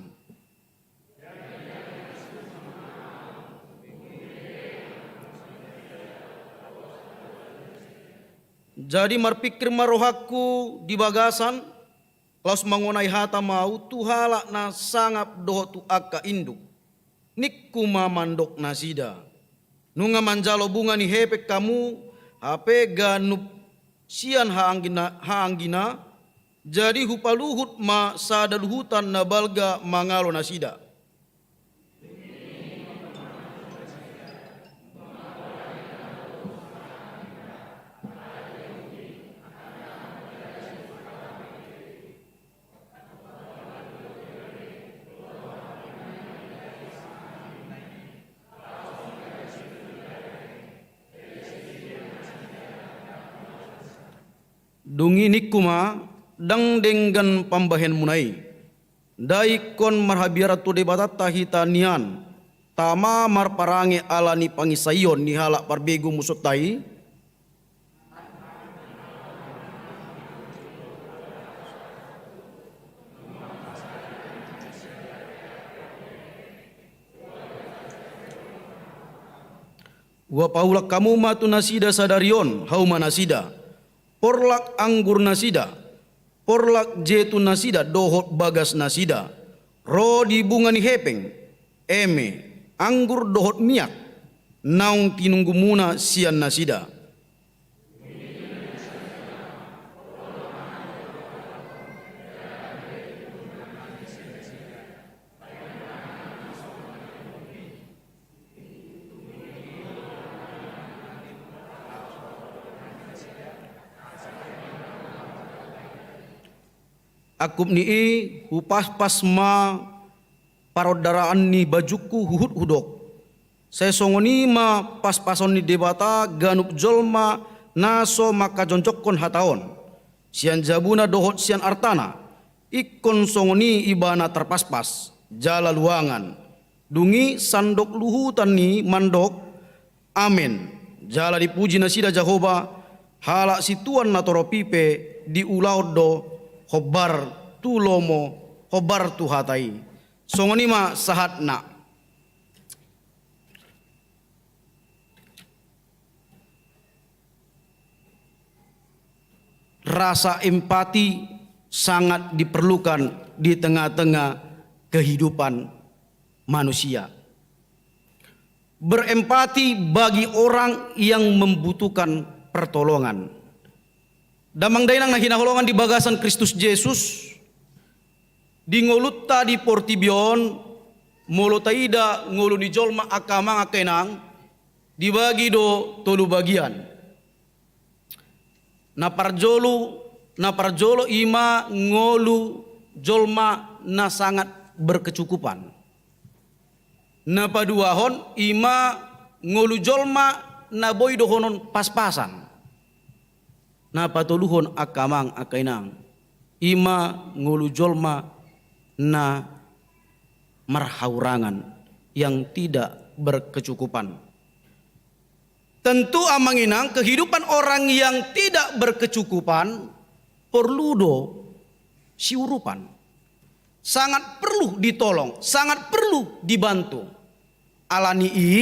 Jadi marpingkir ma rohangku di bagasan, laos mangonai hata ma ahu tu halak na sangap dohot tu angka induk. Ningku ma mandok nasida: Nunga manjalo bunga ni hepeng hamu, hape ganup sian haanggina, haanggina, jadi hupaluhut ma sada luhutan na balga mangalo nasida. Dung i ningku ma: Ndang denggan pambahenmuna i. Ndai ingkon marhabiaran tu Debatanta hita nian, tama marparange ala ni pangisaion ni halak parbegu musonta i? Hupaulak hamu ma tu nasida sadari on, haumanasida, porlak anggurnasida, porlak jeitunnasida dohot bagasnasida, ro di bunga ni hepeng, eme, anggur dohot miak, naung tinunggumuna sian nasida. Angkup ni i hupaspas ma parondaraan ni bajungku huhut hudok. Sai songon i ma paspason ni Debata ganup jolma na so mangkajongjongkon hata on, sian jabuna dohot sian artana, ingkon songon i ibana tarpaspas, jala luangan. Dung i sandok luhutan i mandok: Amen. Jala dipuji nasida Jahowa, halak situan na torop i pe diulahon do hombar tu lomo, hombar tu hata i. Songon i ma sahatna. Rasa empati sangat diperlukan di tengah-tengah kehidupan manusia. Berempati bagi orang yang membutuhkan pertolongan. Damang dainang na hinaholongan di bagasan Kristus Jesus, di ngolunta di portibi on, molo taida ngolu ni jolma angka amang angka inang, dibagi do tolu bagian. Na parjolo, na parjolo i ma ngolu jolma na sangat berkecukupan. Na paduahon i ma ngolu jolma na boi dohonon paspasan. Na patoluhon angka amang angka inang, i ma ngolu jolma na marhahurangan, yang tidak berkecukupan. Tentu amang inang, kehidupan orang yang tidak berkecukupan porlu do siurupan. Sangat perlu ditolong, sangat perlu dibantu. Ala ni i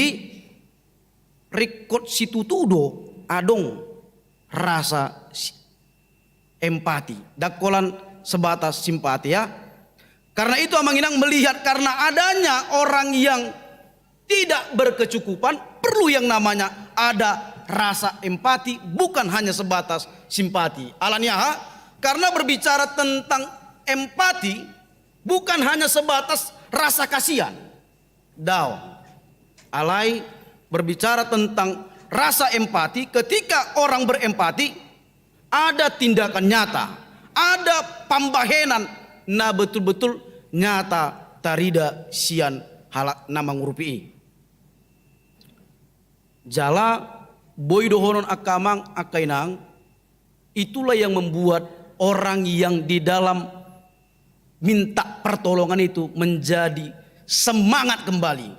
ringkot situtu do adong rasa si-, empati. Ndang holan sebatas simpati, ya. Karena itu amang inang melihat, karena adanya orang yang tidak berkecukupan, perlu yang namanya ada rasa empati, bukan hanya sebatas simpati. Ala ni aha? Karena berbicara tentang empati, bukan hanya sebatas rasa kasihan. Daong. Alai berbicara tentang rasa empati, ketika orang berempati, ada tindakan nyata, ada pambahenan na betul-betul nyata tarida sian halak na mangurupi i. Jala boi dohonon angka amang, angka inang, itulah yang membuat orang yang di dalam minta pertolongan itu menjadi semangat kembali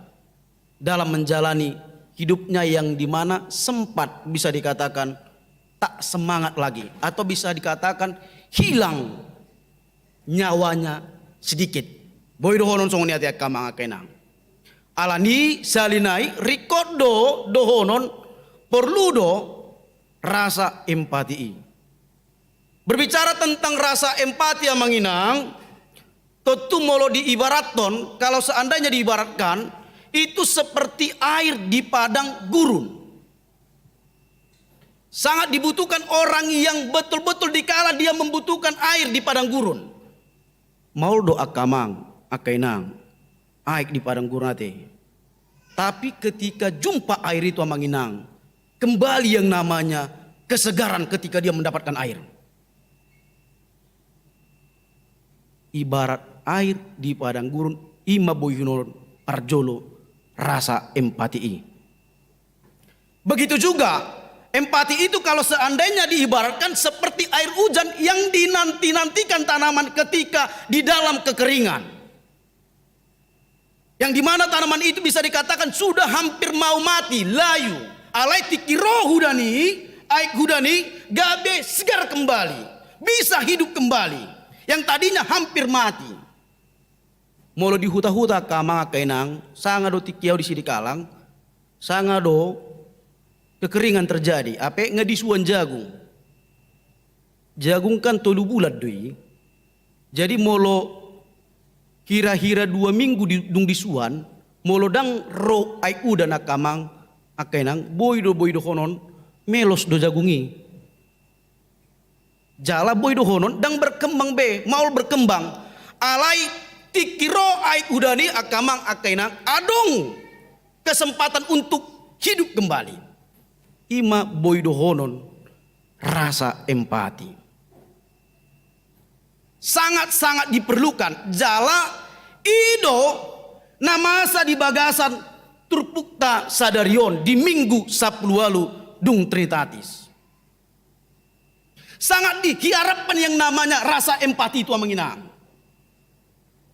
dalam menjalani hidupnya yang dimana sempat bisa dikatakan tak semangat lagi atau bisa dikatakan hilang nyawanya sedikit. Boi dohonon songon i ate angka amang, angka inang. Alani sahali nai ringkot do dohonon, porlu do rasa empati i. Berbicara tentang rasa empati, amang inang, tentu molo diibarathon, kalau seandainya diibaratkan, itu seperti air di padang gurun. Sangat dibutuhkan orang yang betul-betul dikala dia membutuhkan air di padang gurun. Maol do angka amang, angka inang, aek di padang gurun ate. Tapi ketika jumpa air itu, amang inang, kembali yang namanya kesegaran ketika dia mendapatkan air. Ibarat air di padang gurun, i ma boi dohonon parjolo rasa empati i. Begitu juga, empati itu kalau seandainya diibaratkan seperti air hujan yang dinanti-nantikan tanaman ketika di dalam kekeringan. Yang dimana tanaman itu bisa dikatakan sudah hampir mau mati, layu. Alai tingki ro hudan i, aek hudan i, gabe segar kembali, bisa hidup kembali. Yang tadinya hampir mati. Molo di huta-huta angka amang, angka inang, sanga do tingki au di Sidikalang, sanga do kekeringan terjadi, ape nga disuan jagung. Jagung kan tolu bulan do i. Jadi molo hira-hira dua minggu di, dung disuan, molo ndang ro aek udan angka amang, angka inang, boi do, boi dohonon melos do jagung i. Jala boi dohonon ndang berkembang be, maol berkembang. Alai tingki ro aek udan i angka amang, angka inang, adong kesempatan untuk hidup kembali. I ma boi dohonon rasa empati. Sangat-sangat diperlukan. Jala i do na masa di bagasan turpukta sadari on di Minggu sampulu ualu dung Trinitatis. Sangat diharapkan yang namanya rasa empati itu, amang inang.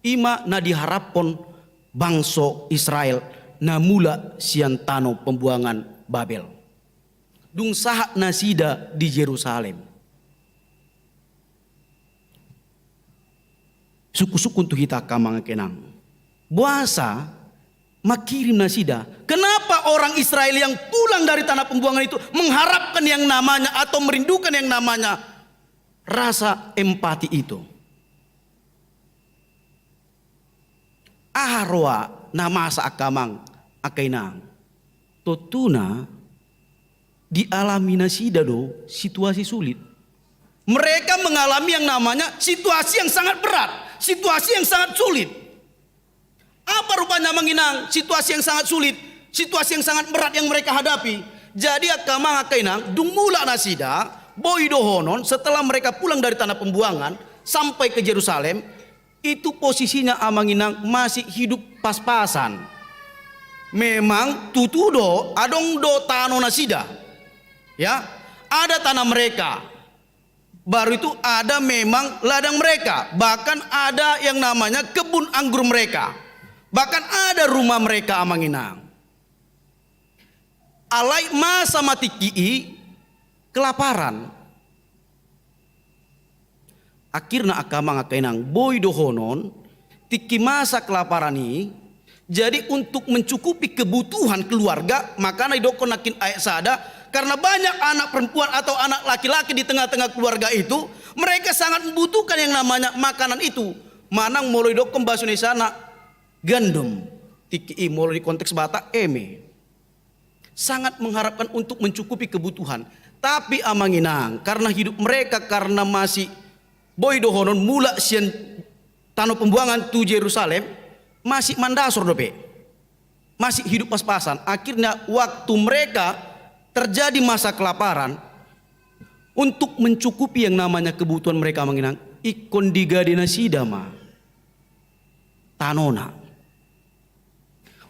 I ma na diharaphon bangso Israel na mulak sian tano pembuangan Babel. Dung sahat nasida di Jerusalem. Sungkun-sungkun tu hita angka amang, angka inang. Boasa mangkirim nasida? Kenapa orang Israel yang pulang dari tanah pembuangan itu mengharapkan yang namanya atau merindukan yang namanya rasa empati itu? Aha roha na masa angka amang, angka inang? Tontuna dialami nasida do situasi sulit. Mereka mengalami yang namanya situasi yang sangat berat, situasi yang sangat sulit. Apa rupanya, amang inang, situasi yang sangat sulit, situasi yang sangat berat yang mereka hadapi? Jadi angka amang, angka inang, dung mulak nasida, boi dohonon setelah mereka pulang dari tanah pembuangan sampai ke Jerusalem, itu posisinya, amang inang, masih hidup pas-pasan. Memang tutu do, adong do tano nasida. Ya, ada tanah mereka. Baru itu ada memang ladang mereka. Bahkan ada yang namanya kebun anggur mereka. Bahkan ada rumah mereka, amang inang. Alai masa ma tingki i kelaparan. Akhirna angka amang, angka inang, boi dohonon tingki masa kelaparan i. Jadi untuk mencukupi kebutuhan keluarga, makana didokkon nangkin ayat sada, karena banyak anak perempuan atau anak laki-laki di tengah-tengah keluarga itu, mereka sangat membutuhkan yang namanya makanan itu. Manang molo didokkon bahasa Indonesia na gandum, tingki i, molo di konteks Batak eme. Sangat mengharapkan untuk mencukupi kebutuhan. Tapi amang inang, karena hidup mereka, karena masih boi dohonon mulak sian tano pembuangan tu Jerusalem, masih mandasor dope. Masih hidup pas-pasan. Akhirnya waktu mereka terjadi masa kelaparan, Untuk mencukupi yang namanya kebutuhan mereka, Amang Inang, ingkon digadai nasida ma tanona.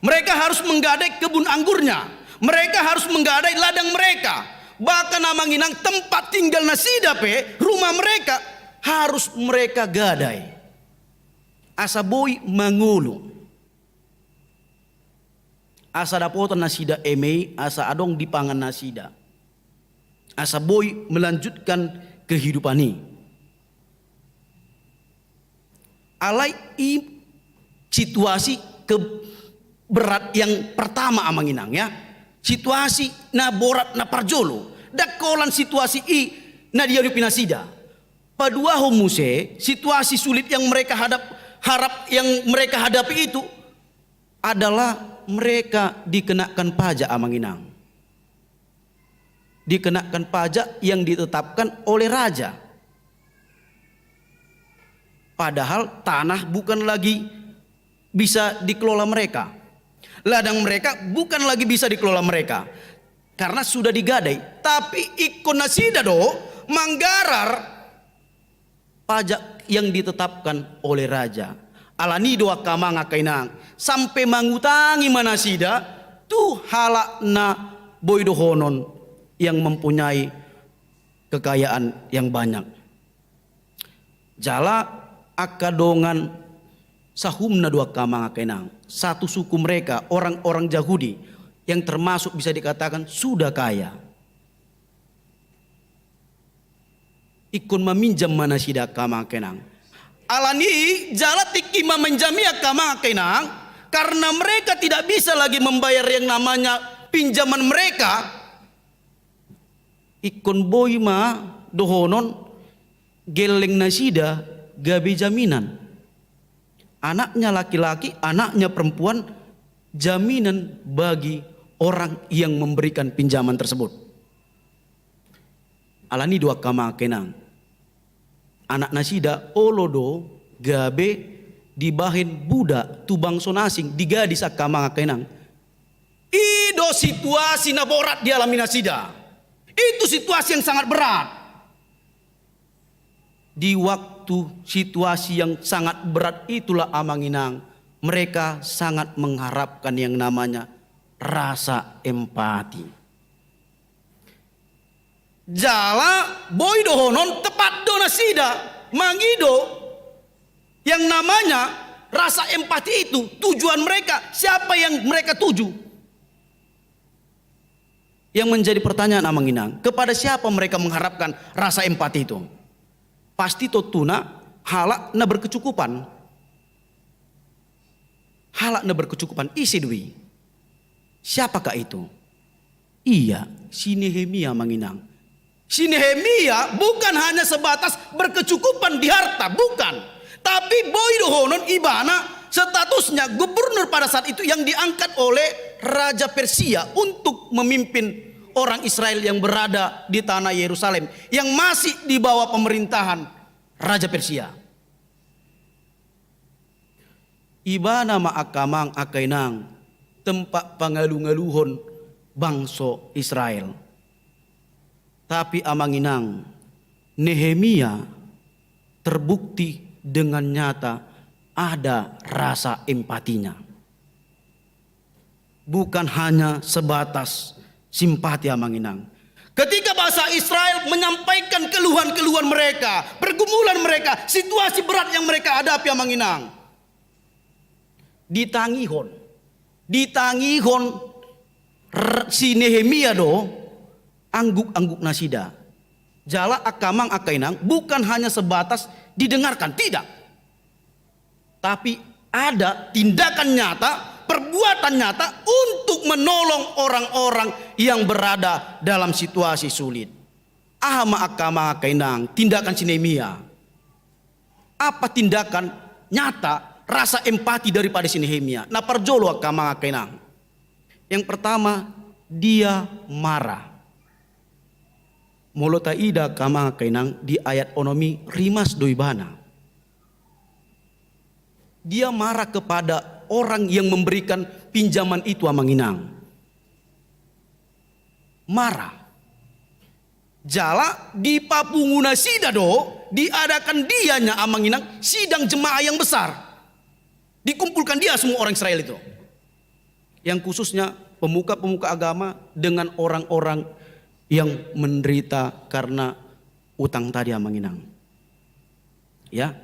Mereka harus menggadai kebun anggurnya. Mereka harus menggadai ladang mereka. Bahkan, Amang Inang, tempat tinggal nasida pe, rumah mereka, harus mereka gadai. Asa boi mangolu. Asa dapotan nasida eme i, asa adong dipangan nasida. Asa boi melanjutkan kehidupan i. Alai i situasi ke-, berat yang pertama, Amang Inang, ya. Situasi na borat, na parjolo. Ndang holan situasi i na diadopi nasida. Paduahon muse, situasi sulit yang mereka hadap-, harap yang mereka hadapi itu adalah mereka dikenakan pajak, Amang Inang. Dikenakan pajak yang ditetapkan oleh raja. Padahal tanah bukan lagi bisa dikelola mereka. Ladang mereka bukan lagi bisa dikelola mereka. Karena sudah digadai. Tapi ingkon nasida do manggarar pajak yang ditetapkan oleh raja. Alani do angka amang angka inang, sampe mangutangi ma nasida tu halak na boi dohonon yang mempunyai kekayaan yang banyak. Jala angka dongan sahumna do angka amang angka inang, satu suku mereka, orang-orang Jahudi yang termasuk bisa dikatakan sudah kaya. Ingkon maminjam ma nasida angka amang angka inang. Alani jala tingki maminjam i angka amang angka inang, karena mereka tidak bisa lagi membayar yang namanya pinjaman mereka, ingkon boi ma dohonon gelleng nasida gabe jaminan. Anaknya laki-laki, anaknya perempuan, jaminan bagi orang yang memberikan pinjaman tersebut. Alani do angka amang angka inang, anak nasida olo do gabe dibahen budak tu bangso na asing, digadis angka amang angka inang. I do situasi na borat dialami nasida. Itu situasi yang sangat berat. Di waktu situasi yang sangat berat itulah amang inang, mereka sangat mengharapkan yang namanya rasa empati. Jala boi dohonon tepat do nasida mangido yang namanya rasa empati itu, tujuan mereka, siapa yang mereka tuju. Yang menjadi pertanyaan amang inang, kepada siapa mereka mengharapkan rasa empati itu? Pasti tontuna halak na berkecukupan. Halak na berkecukupan, ise do i? Siapakah itu? Iya, si Nehemia amang inang. Si Nehemia bukan hanya sebatas berkecukupan di harta, bukan. Tapi boi dohonon ibana statusnya gubernur pada saat itu yang diangkat oleh Raja Persia untuk memimpin orang Israel yang berada di tanah Yerusalem yang masih di bawah pemerintahan Raja Persia. Ibana ma angka amang angka inang tempat pangalu-ngaluhon bangso Israel. Tapi amang inang, Nehemia terbukti dengan nyata ada rasa empatinya. Bukan hanya sebatas simpati amang inang. Ketika bangsa Israel menyampaikan keluhan-keluhan mereka, pergumulan mereka, situasi berat yang mereka hadapi amang inang, ditangihon, ditangihon r-, si Nehemia do angguk-angguk nasida. Jala angka amang angka inang, bukan hanya sebatas didengarkan, tidak. Tapi ada tindakan nyata, perbuatan nyata untuk menolong orang-orang yang berada dalam situasi sulit. Aha ma angka amang angka inang tindakan si Nehemia? Apa tindakan nyata rasa empati daripada si Nehemia? Na parjolo angka amang angka inang, yang pertama, dia marah. Molo taida angka amang angka inang di ayat onom i, rimas do ibana. Dia marah kepada orang yang memberikan pinjaman itu amang inang. Marah. Jala dipapungu nasida do, diadakan dianya amang inang sidang jemaah yang besar. Dikumpulkan dia semua orang Israel itu. Yang khususnya pemuka-pemuka agama dengan orang-orang yang menderita karena utang tadi amang inang. Ya.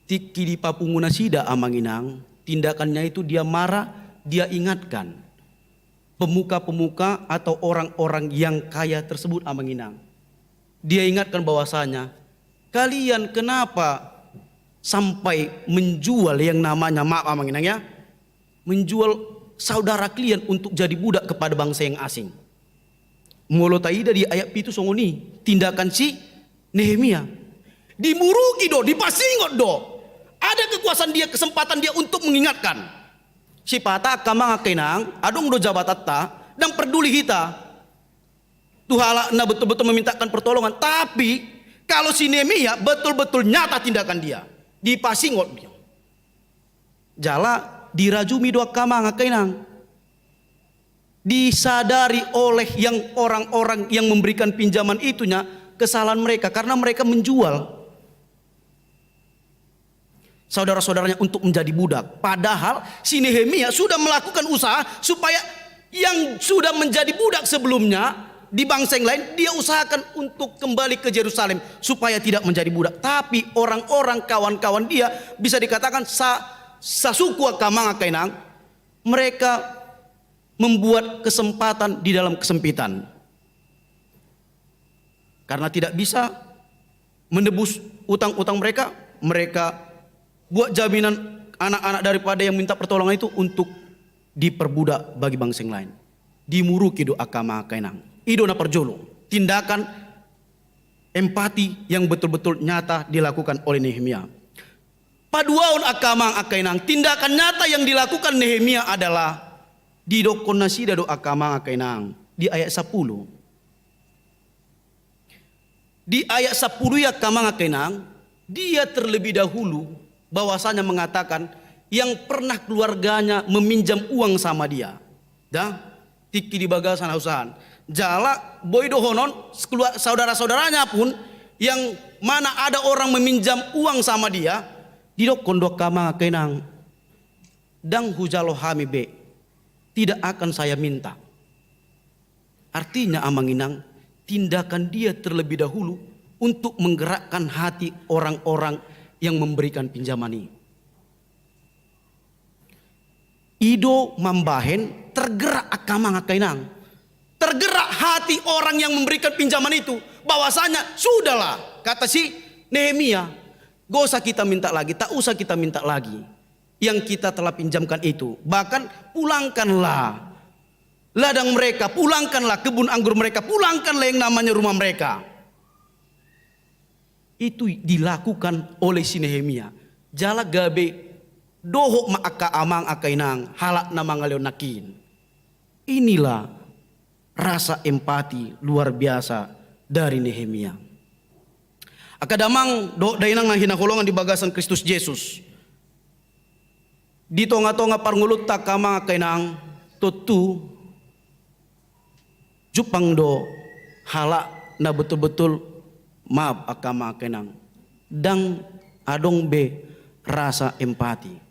Tingki dipapungu nasida amang inang, tindakannya itu dia marah, dia ingatkan pemuka-pemuka atau orang-orang yang kaya tersebut amang inang. Dia ingatkan bahwasanya, kalian kenapa sampai menjual yang namanya, maaf amang inang ya, menjual saudara kalian untuk jadi budak kepada bangsa yang asing. Molo taida di ayat pitu songon i tindakan si Nehemia. Dimuruki do, dipasingot do. Ada kekuasaan dia, kesempatan dia untuk mengingatkan. Sipata angka amang angka inang, adong do jabatanta, ndang perduli hita tu halak na betul-betul memintakan pertolongan. Tapi kalau si Nehemia betul-betul nyata tindakan dia, dipasingot dia. Jala dirajumi do angka amang angka inang. Disadari oleh yang orang-orang yang memberikan pinjaman itunya kesalahan mereka karena mereka menjual saudara-saudaranya untuk menjadi budak. Padahal si Nehemia sudah melakukan usaha supaya yang sudah menjadi budak sebelumnya di bangsa yang lain, dia usahakan untuk kembali ke Yerusalem supaya tidak menjadi budak. Tapi orang-orang kawan-kawan dia, bisa dikatakan sa-, sasuku angka amang angka inang, mereka membuat kesempatan di dalam kesempitan. Karena tidak bisa menebus utang-utang mereka, mereka buat jaminan anak-anak daripada yang minta pertolongan itu untuk diperbudak bagi bangsa yang lain. Dimuruki do angka amang angka inang. I do na parjolo, tindakan empati yang betul-betul nyata dilakukan oleh Nehemia. Paduahon angka amang angka inang, tindakan nyata yang dilakukan Nehemia adalah didokkon nasida do angka amang angka inang di ayat sapuluh. Di ayat sapuluh i angka amang angka inang, dia terlebih dahulu bahwasanya mengatakan yang pernah keluarganya meminjam uang sama dia. Dah, tingki di bagasan hausahan. Jala boi dohonon, saudara-saudaranya pun yang mana ada orang meminjam uang sama dia, didokkon do angka amang angka inang, ndang hujalo hami be, tidak akan saya minta. Artinya amang inang, tindakan dia terlebih dahulu untuk menggerakkan hati orang-orang yang memberikan pinjaman i. I do mambahen tergerak angka amang angka inang. Tergerak hati orang yang memberikan pinjaman itu. Bahwasanya, sudahlah, kata si Nehemia, gak usah kita minta lagi, tak usah kita minta lagi yang kita telah pinjamkan itu. Bahkan pulangkanlah ladang mereka, pulangkanlah kebun anggur mereka, pulangkanlah yang namanya rumah mereka. Itu dilakukan oleh si Nehemia. Jala gabe dohot ma angka amang angka inang, halak na mangalehon nangkin. Inilah rasa empati luar biasa dari Nehemia. Angka damang dohot dainang na hinaholongan di bagasan Kristus Jesus. Di tonga-tonga parngoluonta angka amang angka inang, tontu jumpang do halak na betul-betul, maaf angka amang angka inang, ndang adong be rasa empati.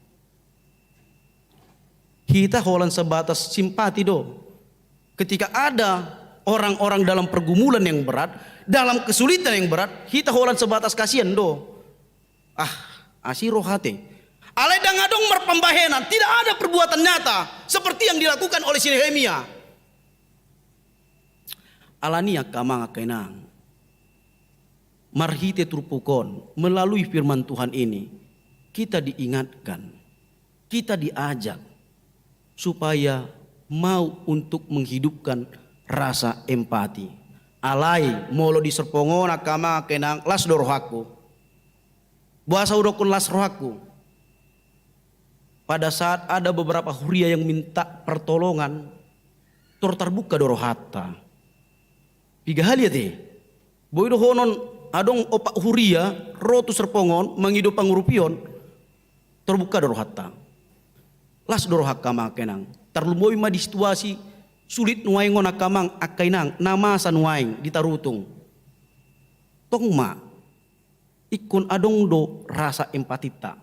Hita holan sebatas simpati do. Ketika ada orang-orang dalam pergumulan yang berat, dalam kesulitan yang berat, hita holan sebatas kasihan do. Ah, asi rohate. Alai ndang adong marpambahenan, tidak ada perbuatan nyata seperti yang dilakukan oleh si Nehemia. Alani i angka amang angka inang, marhite turpuk on, melalui firman Tuhan ini, kita diingatkan, kita diajak supaya mau untuk menghidupkan rasa empati. Alai molo di serpong on angka amang angka inang, las do rohangku. Boasa hudokkon las rohangku? Pada saat ada beberapa huria yang minta pertolongan, tor tarbuka do rohanta. Piga hali ate? Boi dohonon adong opat huria ro tu serpong on mangido pangurupion, tarbuka do rohanta. Las do roha angka amang angka inang. Tarlumobi ma di situasi Sulit nuaeng on angka amang, angka inang, na masa nuaeng di tarutung. Tong ma, ingkon adong do rasa empatinta.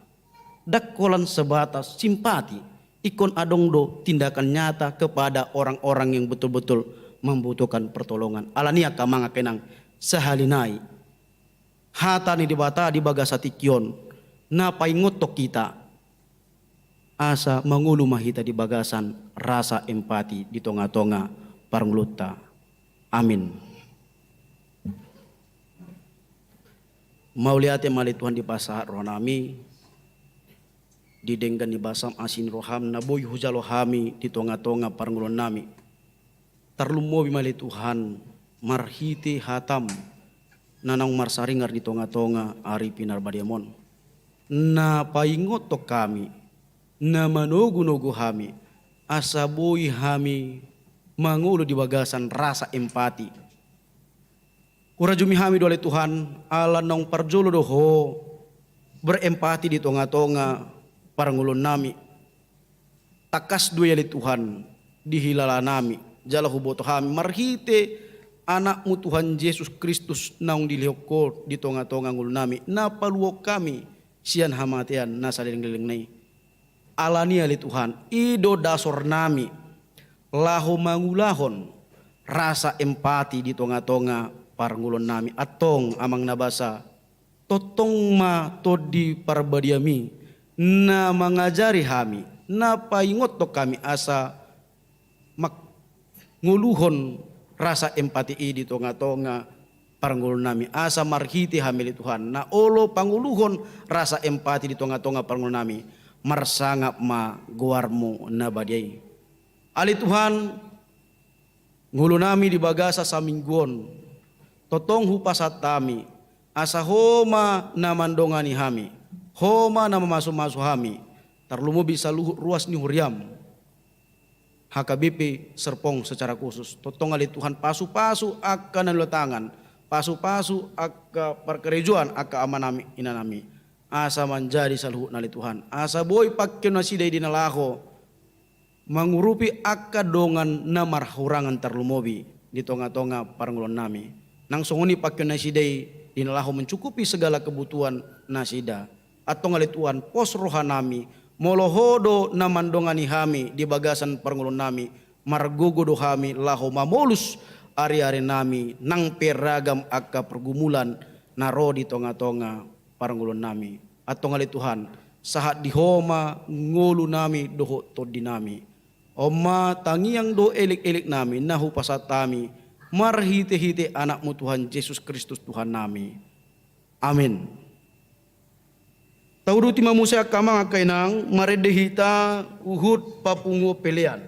Ndang holan sebatas simpati, ingkon adong do tindakan nyata kepada orang-orang yang betul-betul membutuhkan pertolongan. Alani i angka amang, angka inang, sahali nai hata ni Debata di bagasan tingki on na paingothon hita, asa mangolu ma hita di bagasan rasa empati di tonga-tonga parngoluonta. Amin. Mauliate ma ale Tuhan, dipasahat rohanami, di denggan ni basam asi ni roham na boi hujalo hami di tonga-tonga parngoluonnami. Tarlumobi ma ale Tuhan, marhite hatam na naung marsaringar di tonga-tonga ari pinarbadiam on, na paingothon hami, na manogu-nogu hami, asa boi hami mangolu di bagasan rasa empati. Hurajumi hami do ale Tuhan, ala naung parjolo do Ho berempati di tonga-tonga parngoluonnami. Tangkas do i ale Tuhan, dihilalanami jala huboto hami marhite Anakmu Tuhan Jesus Kristus naung dilehon Ho di tonga-tonga ngolunami, na paluahon hami sian hamatean na saleleng-lelengna i. Alani i ale Tuhan, i do dasornami laho mangulahon rasa empati di tonga-tonga parngoluonnami. Antong amang na basa, tongtong ma Tondi Parbadiami na mangajari hami, na paingothon hami asa mangoluhon rasa empati i di tonga-tonga parngoluonnami, asa marhite hami ale Tuhan na olo pangoluhon rasa empati di tonga-tonga parngoluonnami, marsangap ma goarmu na badia i. Ale Tuhan, ngolunami di bagasan saminggu on, tongtong hupasahat hami, asa Ho ma na mandongani hami, Ho ma na mamasu-masu hami, tarlumobi saluhut ruas ni huriam, H K B P Serpong secara khusus. Tongtong ale Tuhan, pasu-pasu angka na niula tangan, pasu-pasu angka parkarejoan angka amanami inanami, asa manjadi saluhutna ale Tuhan, asa boi pangkeon nasida i di na laho mangurupi angka dongan na marhurangan tarlumobi di tonga-tonga parngoluonnami. Nang songon i pangkeon nasida i di na laho mencukupi segala kebutuhan nasida. Antong ale Tuhan, pos rohanami, molo Ho do na mandongani hami di bagasan parngoluonnami, margogo do hami laho mamolus ari-arinami nang pe ragam angka pergumulan na ro di tonga-tonga parngoluonnami. Antong ale Tuhan, sahat di Ho ma ngolunami dohot tondinami. On ma tangiang dohot elek-eleknami na hupasahat hami marhite-hite Anakmu Tuhan Jesus Kristus Tuhannami. Amin. Tauduti ma muse angka amang angka inang, marende hita huhut papunguhon pelean.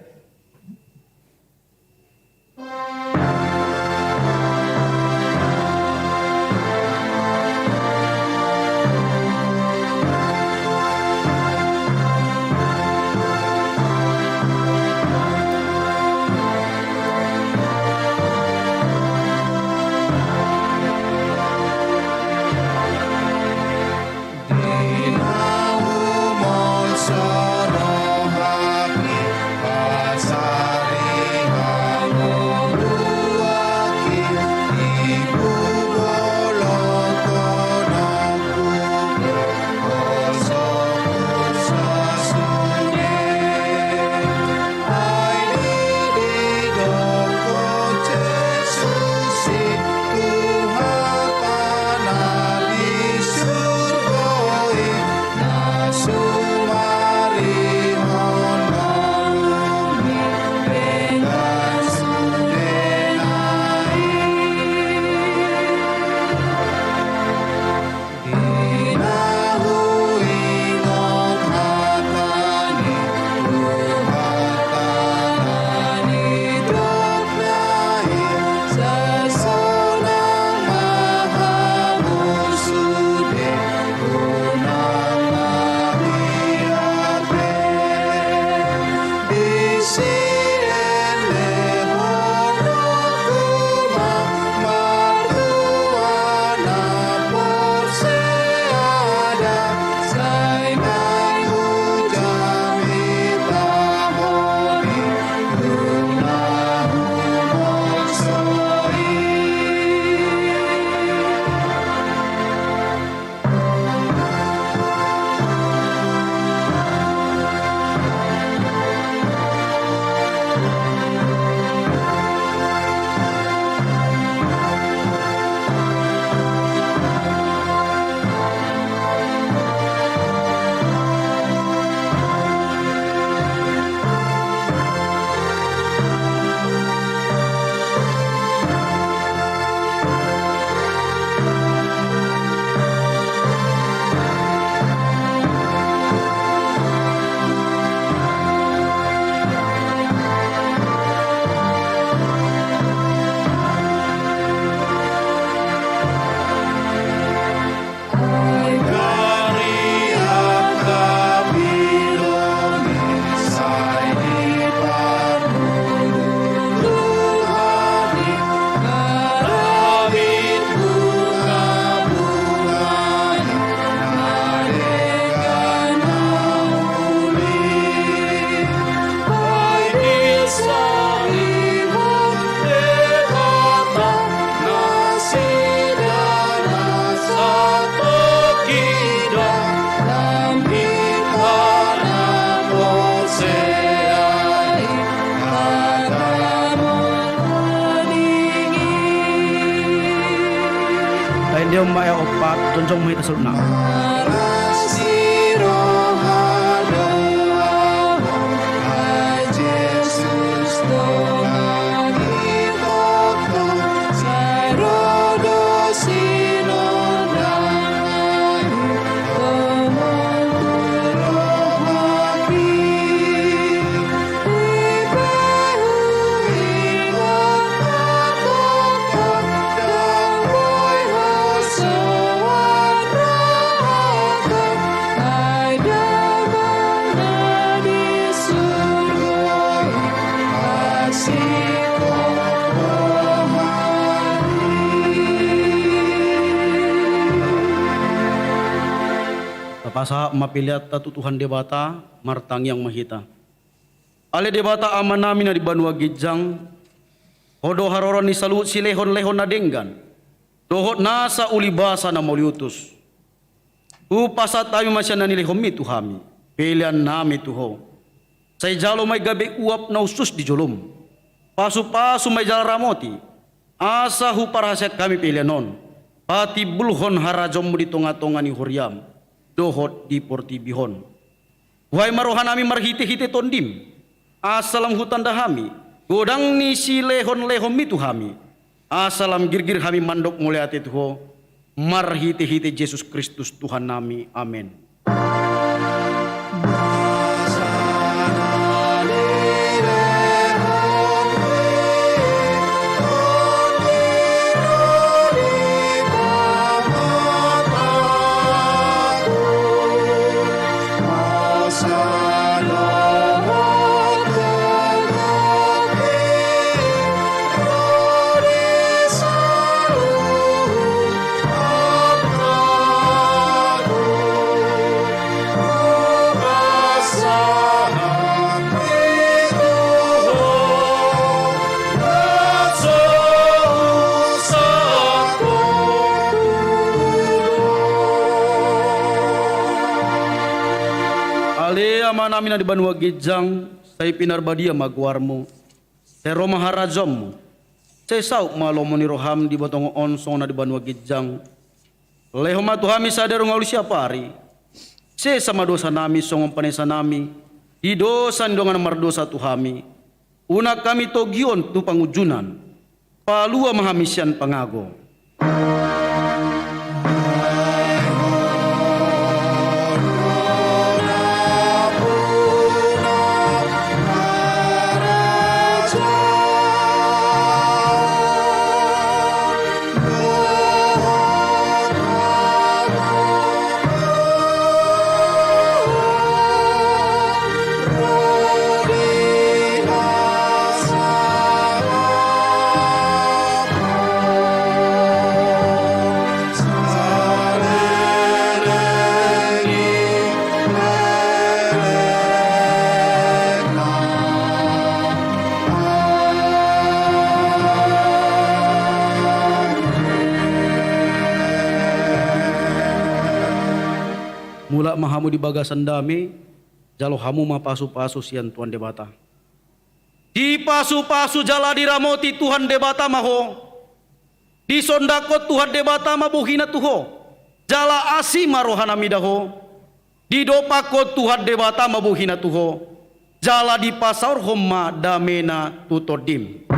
Dia ma e opat, jongjong ma hita saluhutna. Tapasahat ma peleanta tu Tuhan Debata, martangiang ma hita. Ale Debata Amanami na di banua ginjang, Ho do haroro ni saluhut silehonlehon na denggan dohot nasa ulibasa na mauliutus. Hupasahat hami ma sian na nilehonMi tu hami peleannami tu Ho. Sai jalo ma i gabe uap na hushus di jolom. Pasupasu ma i jala ramoti, asa huparhaseang hami pelean on patimbulhon harajaonMu di tongatonga ni huriaM dohot di portibi on. Buhai ma rohanami marhitehite TondiM, asa lam hutanda hami godang ni silehonlehonMi tu hami, asa lam girgir hami mandok mauliate tu Ho, marhitehite Jesus Kristus Tuhannami. Amen. Ale Amanami na di banua ginjang, sai pinarbadia ma goarMu. Sai ro ma harajaonMu. Sai saut ma lomo ni rohaM di tonga on songon na di banua ginjang. Lehon ma tu hami sadari on ngolu siapari. Sesa ma dosanami songon panesanami di dosa ni dongan na mardosa tu hami. Unang hami togihon tu pangunjunan. Palua ma hami sian pangago. Mulak ma hamu di bagasan dame, jalo hamu ma pasupasu sian Tuhan Debata. Dipasupasu jala diramoti Tuhan Debata ma ho. Disondangkon Tuhan Debata ma bohiNa tu ho, jala asi ma rohaNa mida ho. Didompakkon Tuhan Debata ma bohiNa tu ho, jala dipasaorhon ma dameNa tu tondim.